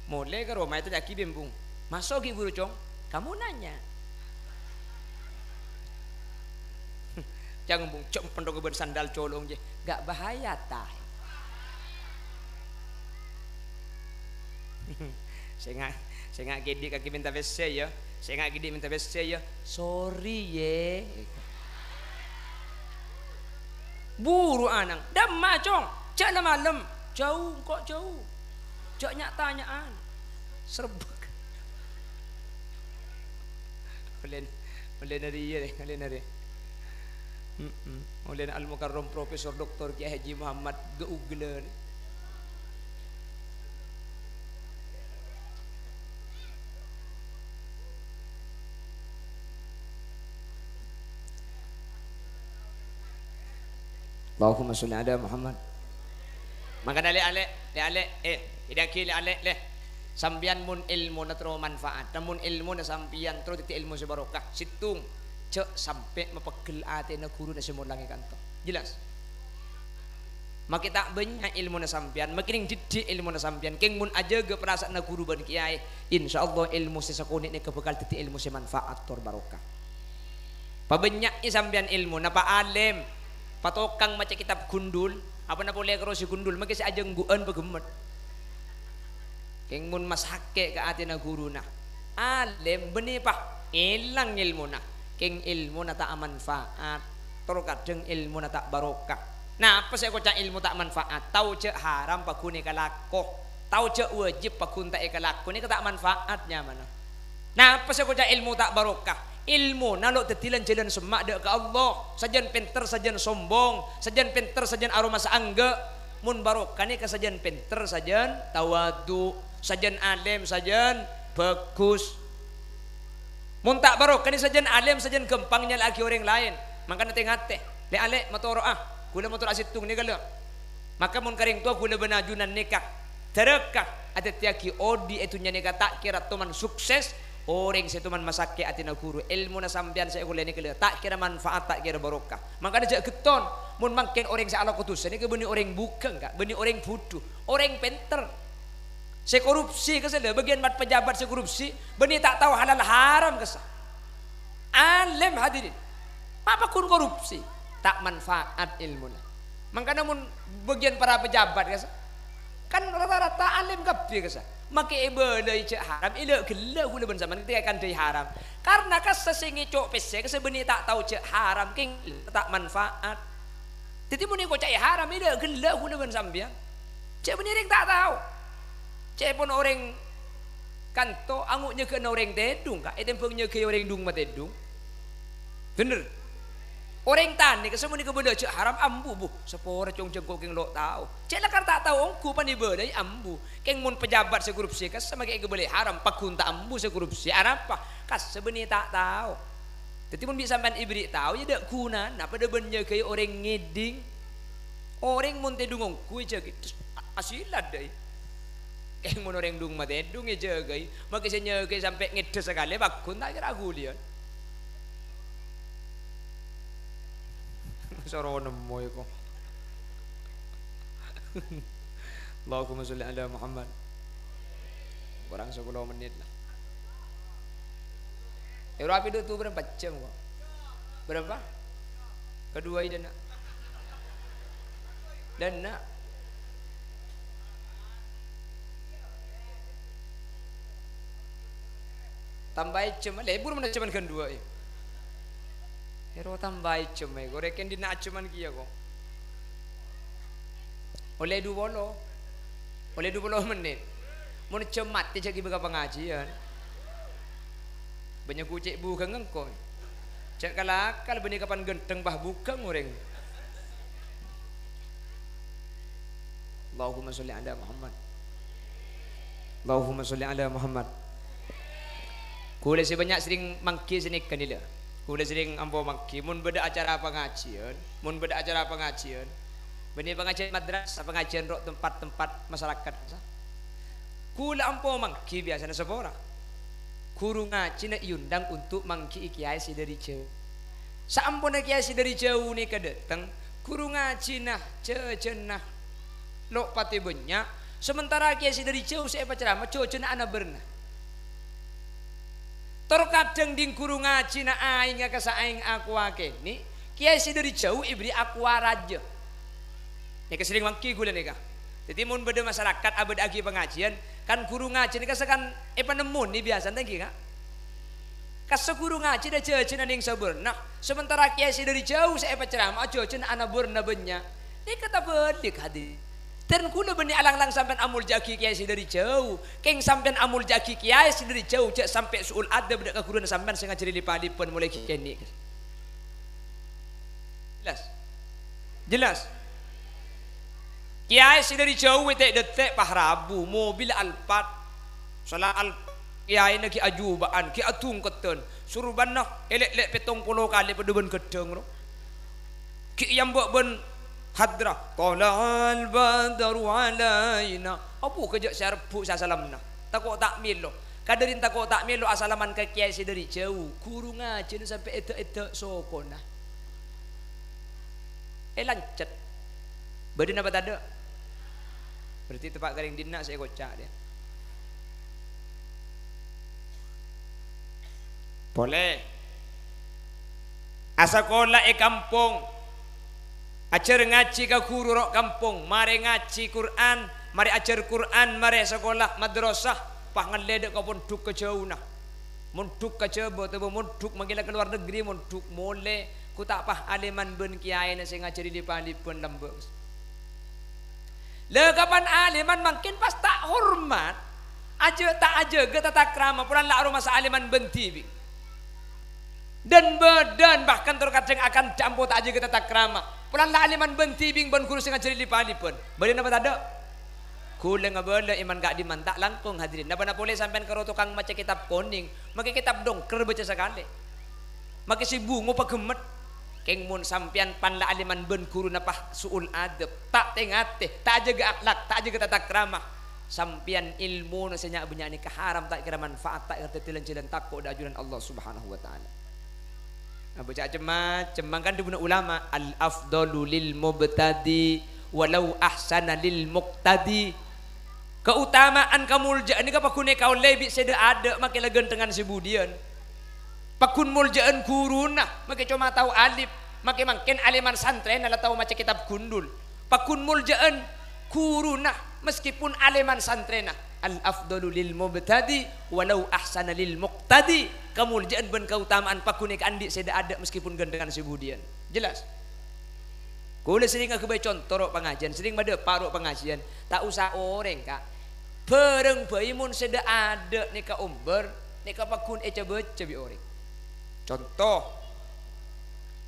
Molè ka roma ètanya'aghi bi' embung, "Maso' ghi' buru, Cong?" "Kamu nanya." Cang embung, "Cong, penthok bân sandal colong, jè. Gak bahaya, ta?" Sènga', sènga' kèdhi' kakè mènta pèssè, yâ. Sènga' kèdhi' mènta pèssè, yâ. "Sorry, yè." Buru anang. "Dâmma, Cong?" "Jhâ' la-malem." "Jhâu, engko' jhâu. Jhâ' nya'-tanya'an." Serbuk. Olèna, olèna rèya, olèna rèya. Mm-mm. Olèna Al-Mukarram Profesor Doktor Kiai Haji Muhammad Geugelan. Allahumma sholli ala Muhammad. Mangkana lè'-alè', lè'-alè', eh, èdhâghi lè'-alè', lè'. Sampèyan mon èlmona terro manfaat, mon èlmona sampèyan terro dhâddhi èlmo sè barokah, sèttong, jhâ' sampè' mapeggel atèna ghuruna sè molangè kanto. Jelas? Makè ta' bânnya' èlmona sampèyan, makè nèng dhiddhi' èlmona sampèyan. Kèng mon ajâgâ parasaanna ghuru bân kèyaè, insyaallah èlmo sè sakonè' nèka bhâkal dhâddhi èlmo sè manfaat tor barokah. Pabânnya'è sampèyan èlmo, napa alèm, patokang maca kètab gundul, apa-napa polè karo sè gundul, makè sè ajânggu'ân paghemmet. Kèng mon masakè' ka atèna ghuruna, alèm bânnè, pa, èlang èlmona, kèng èlmona ta' amanfaat, tor kadhâng èlmona ta' barokah. Napa sè èkoca' èlmo ta' manfaat? Tao jhâ' haram paghun èkalako, tao jhâ' wajib paghun ta' èkalako, nèka ta' manfaat nyamana. Napa sè èkoca' èlmo ta' barokah? Èlmona lo' dhâddhi lan-jhâlân semma' dâ' ka Allah. Sajân pènter, sajân sombong, sajân pènter, sajân aromasa angghâ'. Mon barokah nèka sajân pènter, sajân tawadhu, sajân alèm, sajân bhâghus. Mon ta' barokah nèka sajân alèm, sajân ghâmpang nyala'aghi orèng laèn. Mangkana tè-ngatè, lè'-alè' matoro'a, ghulâ matoro'a sèttong nèka lho. Maka mon ka rèng towa ghulâ bân ajunan nèka, dhârâka, adhâddhiyâghi odi' è dhunnya nèka ta' kèra toman sukses, orèng sè toman masakè' atèna ghuru, èlmona sampèyan sè èkollè nèka lho, ta' kèra manfaat, ta' kèra barokah. Mangkana jhâ' ghetton, mon mangkèn orèng sè alako dhusa nèka bânnè orèng bhughâng, Ka', bânnè orèng budhu, orèng pènter. Sè korupsi kassa lho, bâgiyân mat-, pejabat sè korupsi, bânnè ta' tao halal haram kassa. Alèm, hadirin. Apa ghun korupsi? Ta' manfaat èlmona. Mangkana mon bâgiyân para pejabat kassa, kan rata-rata alèm kabbhi kassa. Makè èbâlâi jhâ' haram, èla'-ghellâ' ghulâ bân sampèyan ketika èkandhâi haram. Karna kassa sè ngèco' pèssè kassa bânnè ta' tao jhâ' haram, kèng ta' manfaat. Dhâddhi mon èkoca'è haram, èla'-ghellâ' ghulâ bân sampèyan. Jhâ' bânnè orèng ta' tao. Ca'èpon orèng kanto ango' nyagâna orèng tèdhung, Ka', ètèmbhâng nyagâi orèng dhung matèdhung. Bhender. Orèng tanè kassa mon èkabâlâ jhâ' haram ambu, bu, sapora cong jhângko' kèng lo' tao. Cè' lakar ta' tao ongghu pan èbâlâi ambu. Kèng mon pejabat sè korupsi kassa makè èkabâlâi haram, pagghun ta' ambu sè korupsi. Arapa? Kassa bânnè ta' tao. Dhâddhi mon bi' sampèyan èberri' tao, ya dâ' ghunana, padâ bân nyagâi orèng ngèdhing. Orèng mon tèdhung ongghu èjâgâi, terros a-, asilan dâi. Kèng mon orèng dhung matèdhung èjâgâi, makè sè nyagâi sampè' ngèdhâ sakalè, pagghun ta' kèra aghuliyân. Soro nemmo èko. Allahumma sholli ala Muhammad. Kurang sapolo mennit lah. Ero api dhu tu berapa jam kok? Berapa? Kedua ini nak. Dan nak. Tambahi jam, lebur mana jaman kedua ya. Ero tambahi jam ya, koreken dina jaman kia kok. Olle dhu polo. Olle dhu polo mennit. Mon jam matè jhâ' ghi' bâkal pangajiân. Bânnya' kucè' bhughâng engko'. Jhâ' kal-akal bânnè kapan ghântheng pas bhughâng orèng. Allahumma sholli ala Muhammad. Allahumma sholli ala Muhammad. Ghulâ sè bânnya' serrèng mangghi sanèka nèla. Ghulâ serrèng ampo mangghi, mon bâdâ acara pangajiân, mon bâdâ acara pangajiân, bânnè pangajiân madrasah, pangajiân ro' tempat-tempat masyarakat. Ghulâ ampo mangghi biyasana sapora. Ghuru ngajina èondang untuk mangghi'i kèyaè sè dâri jhâu. Saamponna kèyaè sè dâri jhâu nèka dâteng, ghuru ngajina jhâjhânna lo' patè bânnya', samantara kèyaè sè dâri jhâu sè èpacerama jhâjhânna ana bârna. Tor kadhâng ding ghuru ngajina aèngnga ka saaèng akowa kènè', kèyaè sè dâri jhâu èberri' akowa rajâ. Nèka serrèng mangghi ghulâ nèka. Dhâddhi mon bâdâ masyarakat abâdâ'aghi pangajiân, kan ghuru ngajina kassa kan èpanemmonè biyasana, ènggi, Ka'? Kassa ghuru ngajina jhâjhânna neng sabârna, samantara kèyaè sè dâri jhâu sè èpacerama jhâjhânna ana bârna bânnya'. Nèka tabâlik, hadirin. Dhân ghulâ bânnè alang-lang sampèyan amolja'aghi kèyaè sè dâri jhâu. Kèng sampèyan amolja'aghi kèyaè sè dâri jhâu, jhâ' sampè' su'ul adab dâ' ka ghuruna sampèyan sè ngajhâri lèpa-lèpan molaè ghi' kènè'. Jelas? Jelas? Kèyaè sè dâri jhâu ètè'-dâtè' pas rabu, mobil Alphard. Sala Alphard, kèyaèna ghi' ajuba'an, ghi' adhungkeddhân. Surbânna èlè'-lè' pèttong polo kalè padâ bân ghâddhâng, ro. Ghi' èyamba' bân hadrah, "Thala'al badru 'alaina." Apa ghâjâ' sè arebbhu' sè asalamna. Tako' ta' mèlo. Kadârin tako' ta' mèlo asalaman ka kèyaè sè dâri jhâu. Ghuru ngajina sampè' èdâ'-èdâ' sokona. Èlancet. Bâdâ napa tadâ'? Berarti teppa' ka rèng dinna' sè èkoca' rèya. Polè. Asakola è kampong. Ajhâr ngajhi ka ghuru ro' kampong. Marè ngajhi Qur'an, marè ajhâr Qur'an, marè sakola madrasah, pas ngallè dâ' ka pondhuk ka jhâuna. Mondhuk ka Jhâbâ otabâ mondhuk mangkèn la ka lowar negri, mondhuk molè, ghu ta' pas alèman bân kèyaèna sè ngajhâri lèpa-lèbân lambâ'. La kapan alèman mangkèn pas ta' hormat, ajâ-, ta' ajâgâ tatakrama, polana la aromasa alèman bân dhibi'. Dân-bâdân, bahkan terkadang akan dâ' ampo ta' ajâgâ tatakrama. Polana la alèman bân dhibi' bân ghuru sè ngajhâri lip-alipan. Bâdâ napa tadâ'? Ghulâ ngabâlâ è man ka'dimman ta' langkong, hadirin. Napa-napa polè sampèyan karo tokang maca kètab konèng, makè kètab dongker bâca sakalè. Makè sè bungo paghemmet. Kèng mon sampèyan pan la alèman bân ghuruna pas su'ul adab, ta' tè-ngatè, ta' ajâgâ akhlak, ta' ajâgâ tatakrama, sampèyan èlmona sè nya'-bânnya' nèka haram, ta' kèra manfaat, ta' kèra dhâddhi lan-jhâlân tako' dâ' ajunan Allah Subhanahu wa Ta'ala. Abâca cem-macem, mangkana dhâbuna ulama, "Al-afdalu lil mubtadi walau ahsana lil muqtadi." Kaotama'an kamolja'an nèka paggun èkaollè bi' sè dâ'-adâ' makè la ghântengan sè budiyân. Paggun molja'an ghuruna, makè coma tao alif, makè mangkèn alèman santrèna la tao maca kètab gundul. Paggun molja'an ghuruna, meskipun alèman santrèna. Al-afdalu lil mubtadi walau ahsana lil muqtadi. Kamolja'an bân kaotama'an paggun èkaandi' sè dâ'-adâ' meskipun ghântengan sè budiyân. Jelas? Kaulâ serrèng aghâbây conto ro' pangajiyân, serrèng madhâpa' ro' pangajiyân. Ta' osa orèng, Ka'. Bhârâng bhâi mon sè dâ'-adâ' nèka ombâr, nèka paggun èca-bâca bi' orèng. Conto,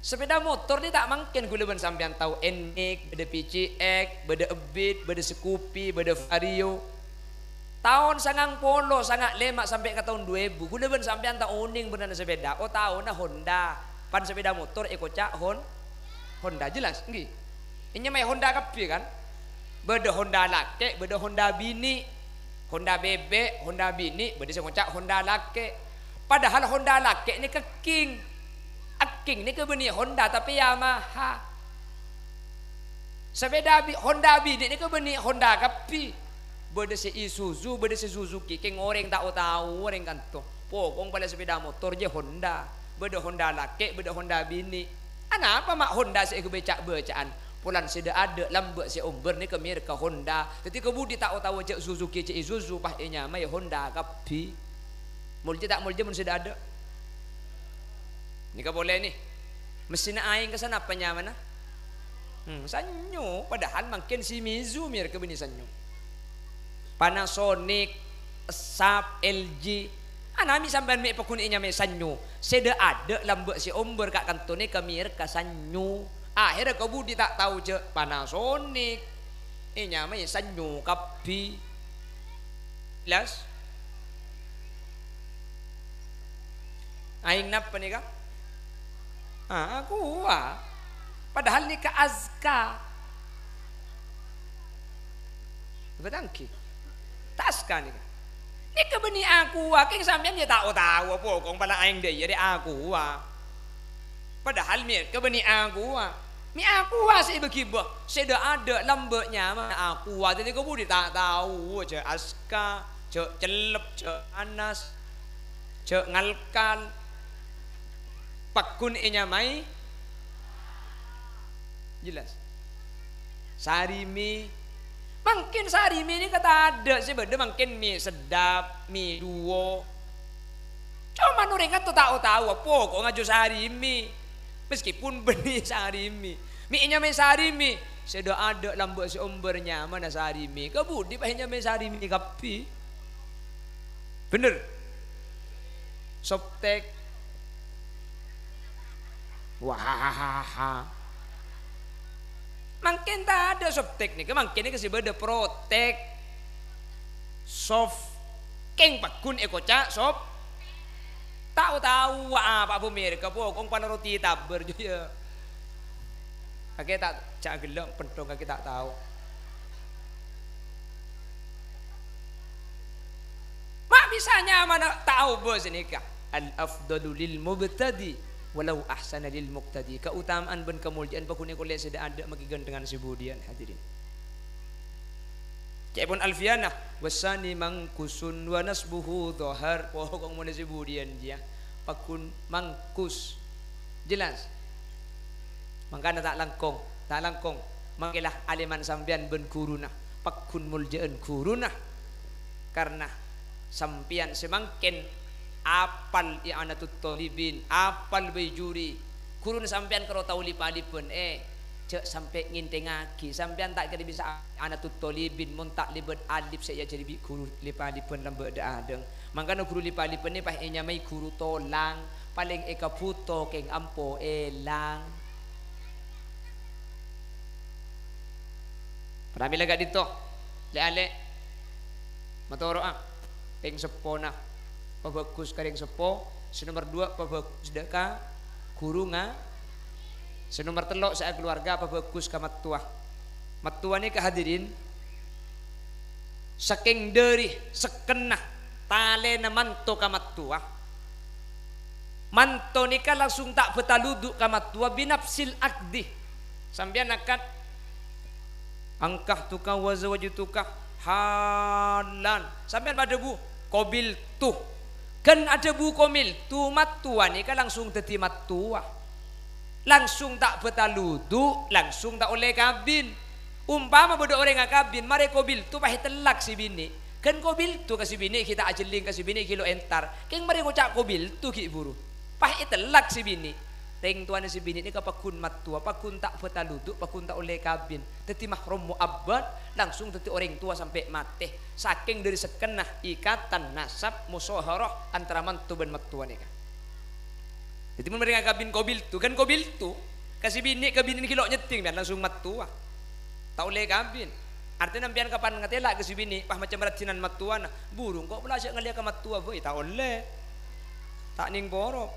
sapèda motor nè ta' mangkèn kaulâ bân sampèyan tao, Nmax, bâdâ P C X, bâdâ Ebit, bâdâ Scoopy, bâdâ Vario. Taon sangang polo, sanga' lèma' sampè' ka taon du èbu, kaulâ bân sampèyan ta' onèng bârnana sapèda, oh, taona Honda. Pan sapèda motor èkoca' Hon-, Honda, jelas? Ènggi. Ènyamaè Honda kabbhi, kan? Bâdâ Honda lakè', bâdâ Honda binè'. Honda bebek, Honda binè', bâdâ sè ngoca' Honda lakè'. Padahal Honda lakè' nèka King. King nèka bânnè Honda, tapè Yamaha. Sapèda bi-, Honda binè' nèka bânnè Honda kabbhi. Bâdâ sè Isuzu, bâdâ sè Suzuki, kèng orèng ta' o-tao orèng kanto. Pokok pala sapèda motor jâ Honda. Bâdâ Honda lakè', bâdâ Honda binè'. Anapa ma' Honda sè èghâbây ca'-bâca'an? Polana sè dâ'-adâ' lambâ' sè ombâr nèka mèrka Honda. Dhâddhi kabudi ta' o-tao jâ Suzuki, jâ Isuzu, pas ènyamaè Honda kabbhi. Molja ta' molja mon sè dâ'-adâ'? Nèka polè nè. Messina aèng ka sanapa nyamana? Hmm, Sanyo, padahal mangkèn Shimizu mèrka bânnè Sanyo. Panasonic, Sharp, L G. Ana mè' sampèyan mè' paggun ènyamaè Sanyo. Sè dâ'-adâ' lambâ' sè ombâr ka' kanto nèka mèrka Sanyo. Ahèrra kabudi ta' tao jâ' Panasonic. Ènyamaè Sanyo kabbhi. Jelas? Aèng napa nèka? Ah, Aqua. Padahal nèka Azka. Betul ènggi? Ta' Azka nèka. Nèka bânnè Aqua, kèng sampèyan jâ ta' o-tao, pokok pala aèng dâ' iyâ rè Aqua. Padahal mèrka bânnè Aqua. Mè' Aqua sè èbâ-ghibâ, sè dâ'-adâ' lambâ' nyamana Aqua, dhâddhi kabudi ta' tao, jâ' Azka, jâ' Cellep, jâ' Anas, jâ' Ngalkal. Paggun ènyamaè. Jelas? Sarimi. Mangkèn Sarimi nèka tadâ' sè bâdâ, mangkèn Mi Seddap, Mi Duo. Coma orèng kanto ta' o-tao, pokok ngajhâr Sarimi. Meskipun bânnè Sarimi. Mè' ènyamaè Sarimi. Sè dâ'-adâ' lambâ' sè ombâr nyamana Sarimi. Kabudi pas ènyamaè Sarimi kabbhi. Bhender? Softtek. Wahahaha. Mangkèn tadâ' Softtek nèka, mangkèn nèka sè bâdâ Protek. Soft. Kèng paggun èkoca' Soft. Ta' o-tao apa bâ mèrka, pokok pala roti tabâr jâ iyâ. Kakè ta' jâ' ghellâ' penthong kakè ta' tao. Ma' bisa nyamana tao bâ sanèka. Al-afdalu lil mubtadi walau ahsana lil muqtadi. Kaotama'an bân kamolja'an paggun èkaollè sè dâ'-adâ' makè ghânthengan sè budiyân, hadirin. Ca'èpon Alfianah, "Wasani mangkusun wa nasbuhu dhahar." Pokok molaè sè budiyân jiyâ. Paggun mangkus. Jelas? Mangkana ta' langkong, ta' langkong. Mangkèla alèman sampèyan bân ghuruna. Paggun molja'an ghuruna. Karna sampèyan sè mangkèn apal I'anatut Thalibin, apal Baijuri. Ghuruna sampèyan karo tao lip-alipan, eh, jâ' sampè' ngènthèngngaghi. Sampèyan ta' kèra bisa I'anatut Thalibin mon ta' lèbât alif sè èajhâri bi' ghuru lip-alipan lambâ' dâ'-adâ'. Mangkana ghuru lip-alipan nè pas ènyamaè ghuru tolang. Palèng èkabhuto kèng ampo èlang. Pramila ka'dinto, lè'-alè', matoro'a rèng seppona, pabhâghus ka rèng seppo. Sè nomer duwâ', pabhâghus dâ' ka ghuru nga-, sè nomer tello', sè akaluwarga, pabhâghus ka mattowa. Mattowa nèka, hadirin, sakèng dâri sekkenna talèna manto ka mattowa. Manto nèka langsung ta' bâtal wudu' ka mattowa binafsil aqdi. Sampèyan akad, "Ankahtuka wa zawajtuka halan." Sampèyan pas adhâbu, "Qabiltu." Ghân adhâbu "Qabiltu", mattowa nèka langsung dhâddhi mattowa. Langsung ta' bâtal wudu', langsung ta' ollè kabin. Ompama bâdâ orèng akabin, marè "Qabiltu", pas ètellak sè binè'. Ghân "Qabiltu" ka sè binè' ghi' ta' ajhelling, ka sè binè' ghi' lo' entar. Kèng marè ngoca' "Qabiltu" ghi' buru. Pas ètellak sè binè'. Rèng towana sè binè' nèka pagghun mattowa, pagghun ta' bâtal wudu', pagghun ta' ollè kabin. Dhâddhi mahram mu'abbad, langsung dhâddhi orèng towa sampè' matè. Sakèng dâri sekkenna ikatan nasab musaharah antara manto bân mattowa nèka. Dhâddhi, mon marè ngakabin "Qabiltu", ghân "Qabiltu", ka sè binè', ka binèna ghi' lo' nyeddhing, sampèyan langsung mattowa. Ta' ollè kabin. Artèna sampèyan kapan ngatela' ka sè binè', pas macem raddhinan mattowana, buru engko' pola ajhâ' ngallèya ka mattowa bhâi, ta' ollè. Ta' nèng porop.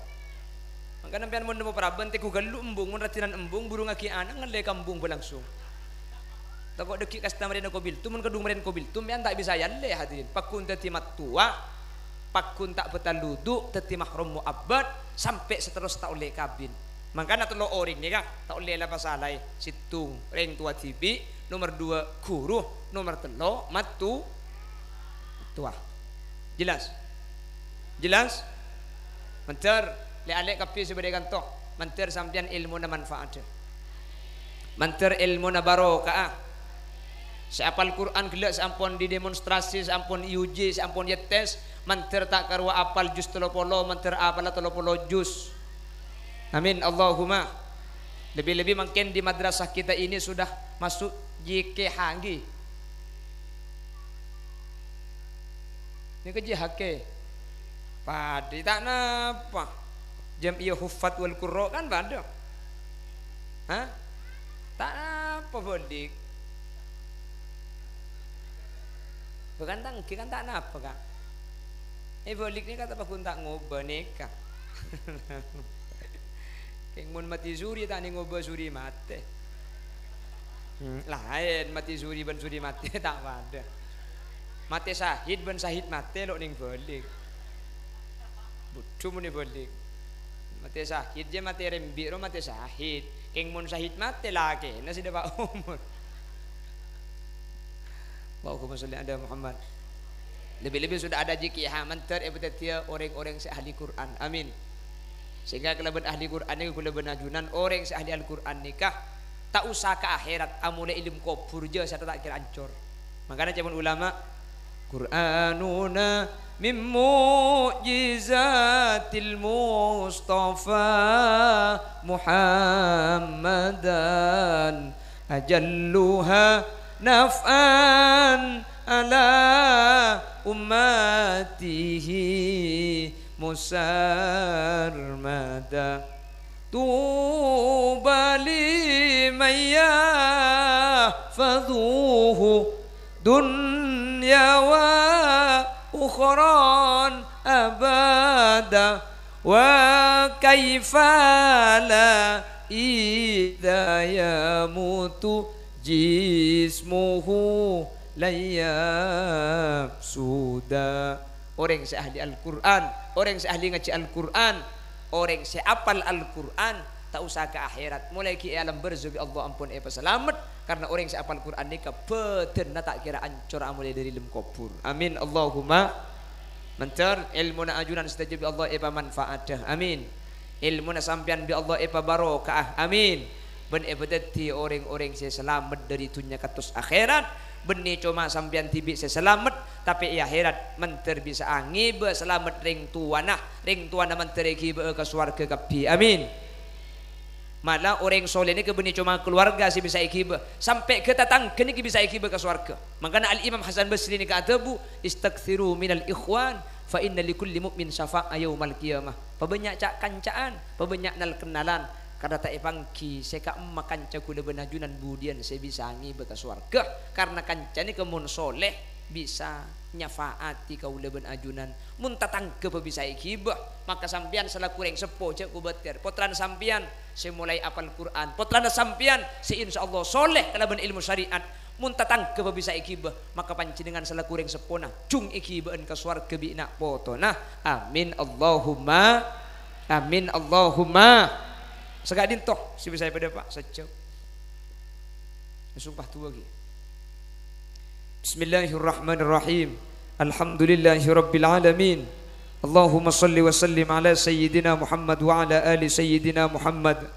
Mangkana sampèyan mon nemmo paraban, tèngghu ghâllu embung, mon raddhinan embung, buru ngaghi ana' ngallè ka embung bhâi langsung. Tako' dhâggi' kasta marèna "Qabiltu", mon kadhung marèna "Qabiltu", sampèyan ta' bisa èallè, hadirin. Pagghun dhâddhi mattowa, pagghun ta' bâtal wudu', dhâddhi mahram mu'abbad, sampè' saterros ta' ollè kabin. Mangkana tello' orèng nèka ta' ollè la pasalaè. Sèttong, rèng towa dhibi', nomer duwâ', ghuru, nomer tello', matto-, mattowa. Jelas? Jelas? Mandhâr, lè'-alè' kabbhi sè bâdâ è kanto, mandhâr sampèyan èlmona manfaadhâ. Mandhâr èlmona barokaa. Sè apal Qur'an ghellâ' sè ampon didemonstrasi, sè ampon èuji, sè ampon ètes, mandhâr ta' karowa apal juz tello polo, mandhâr apalla tello polo juz. Amin, Allahumma. Lebih-lebih mangkèn di madrasah kita ini sudah masuk J K H ngghi. Nèka J H K. Padâ, ta' napa. Jam'iyah Huffaz wal Qurra kan padâ. Hah? Ta' napa, Bolik. Bukan tanggi kan ta' napa, Ka'. Eh, Bolik nèka ta' paggun ta' ngobâ nèka. Kèng mon matè suri ta' nèng ngobâ suri matè. Hmm, laèn matè suri bân suri matè ta' padâ. Matè sahid bân sahid matè lo' nèng Bolik. Budhu mon è Bolik. Matè sahid jâ matè rembi' ro matè sahid. Kèng mon sahid matè lakèna sè dâpa' omor. Allahumma sholli ala Muhammad. Lebih-lebih sudah ada J K H mandhâr èpadhâddhiyâ orèng-orèng sè ahli Qur'an. Amin. Sehingga kalabân ahli Qur'an nèka kaulâ bân ajunan, orèng sè ahli Al-Qur'an nèka ta' osa ka akhèrat, amolaè è alam kobhur jâ sarta ta' kèra ancor. Mangkana ca'èpon ulama, "Qur'anuna min mu'jizatil Mustafa Muhammadan." Ajalluha naf'an ala ummatihi musarmada. Tuba liman yahfazuhu dunya wa ukhran abada. Wa kaifa la idza yamutu jismuhu la yafsuda. Orèng sè ahli Al-Qur'an, orèng sè ahli ngajhi Al-Qur'an, orèng sè apal Al-Qur'an, ta' osa ka akhèrat. Molaè ghi' è alam barzakh bi' Allah ampon èpasalamet, karna orèng sè apal Qur'an nèka bhâdhânna ta' kèra ancor amolaè dâri alam kobhur. Amin, Allahumma. Mandhâr èlmona ajunan sadhâjâ bi' Allah èpamanfaatdhâ. Amin. Èlmona sampèyan bi' Allah èpabarokaa. Amin. Bân èpadhâddhi orèng-orèng sè salamet dâri dhunnya kantos akhèrat. Bânnè coma sampèyan dhibi' sè salamet, tapè è akhèrat mandhâr bisaa ngèbâ salamet rèng towana. Rèng towana mandhâr èghibâ'â ka sowarghâ kabbhi. Amin. Mala orèng soleh nèka bânnè coma kaluwarga sè bisa èghibâ, sampè' ghâ tatangghâ nèka bisa èghibâ ka sowarghâ. Mangkana Al-Imam Hasan Basri nèka adhâbu, "Istaksiru minal ikhwan, Fa inna li kulli mu'min syafa'ah yaumal qiyamah. Pabânnya' ca'-kanca'an, pabânnya' nal-kennalan, karna ta' èpangghi sè ka'imma kanca kaulâ bân ajunan budiyân sè bisa ngibâ ka sowarghâ. Karna kanca nèka mon soleh, bisa nyafa'ati kaulâ bân ajunan. Mon tatangghâ bhâ bisa èghibâ, maka sampèyan salaku rèng seppo jhâ' kobâtèr. Pottrana sampèyan sè molaè apal Qur'an, pottrana sampèyan sè insyaallah soleh kalabân èlmo syariat. Mon tatangghâ bhâ bisa èghibâ, maka panjhennengngan salaku rèng seppona jhung èghibâ'ân ka sowarghâ bi' na' potona. Amin, Allahumma amin, Allahumma. Saka'dinto sè bisa èpadâpa' sajjhâ. Sumpah duwâ' ghi. Bismillahirrahmanirrahim. Alhamdulillahirabbil alamin. Allahumma shalli wa sallim ala sayyidina Muhammad wa ala ali sayyidina Muhammad.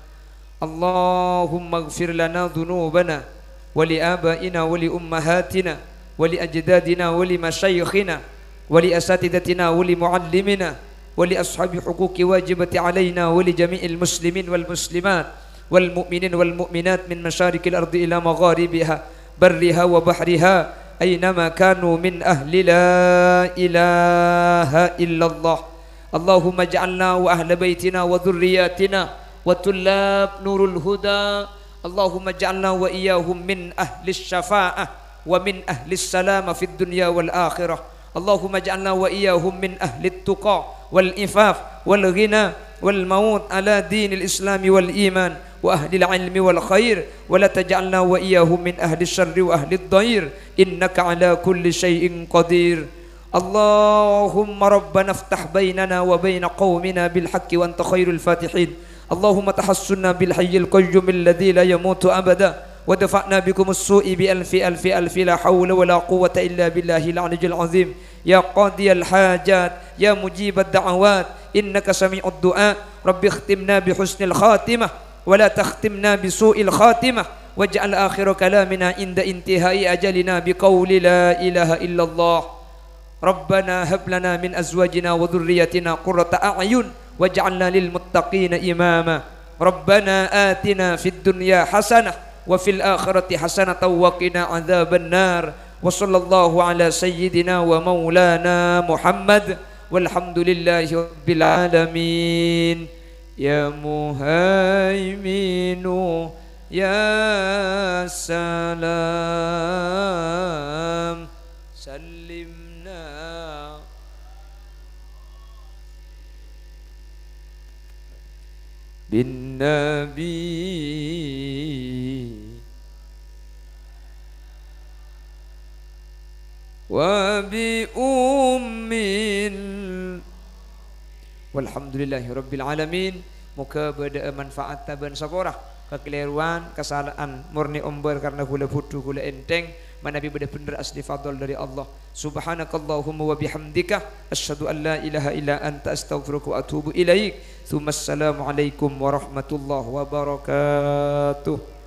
Allahumma ighfir lana dhunubana wa li abaina wa li ummahatina wa li ajdadina wa li masyayikhina wa li asatidatina wa li muallimina wa li ashabi huquqi wajibati alaina wa li jami'il muslimin wal muslimat wal mu'minin wal mu'minat min masyariqil ardi ila magharibiha barriha wa bahriha ainama kanu min ahli la ilaha illallah. Allahumma ja'alna wa ahla baitina wa dzurriyyatina wa tullab nurul huda. Allahumma ja'alna wa iyyahum min ahli syafa'ah wa min ahli salama fid dunya wal akhirah. Allahumma ja'alna wa iyyahum min ahli tuqa wal ifaf wal ghina wal maut ala dinil islami wal iman wa ahli ilmi wal khair, wa la taj'alna wa iyyahum min ahli syarri wa ahli dhair, innaka ala kulli syai'in qadir. Allahumma rabbana iftah bainana wa baina qaumina bil haqqi wa anta khairul fatihin. Allahumma tahassunna bil hayyil qayyumil ladzi la yamutu abada, wa dafa'na bikumus su'i bi alfi alfi alfi la haula wa la quwwata illa billahil aliyyil azim. Ya qadiyal hajat, ya mujibad da'awat, innaka sami'ud du'a. Rabbi ikhtimna bi husnil khatimah, wa la takhtimna bi su'il khatimah, waj'al akhira kalamina inda intihai ajalina bi qauli la ilaha illallah. Rabbana hab lana min azwajina wa dzurriyyatina qurrata a'yun waj'alna lil muttaqina imama. Rabbana atina fid dunya hasanah wa fil akhirati hasanatan wa qina adzabannar. Wa sallallahu ala sayyidina wa maulana Muhammad walhamdulillahi rabbil alamin. Ya Muhaiminu, ya Salam, sallimna bin Nabi wa bi ummin. Walhamdulillahi rabbil alamin. Moghâ bâdâ'â manfaatta bân sapora. Kakalèrowan, kasala'an, mornè ombâr karna ghulâ bhudhu, ghulâ ènthèng, manabi bâdâ bhendher asli fadl dâri Allah. Subhanakallahumma wa bihamdika, asyhadu an la ilaha illa anta, astaghfiruka wa atubu ilaik. Tsumma assalamualaikum warahmatullahi wabarakatuh.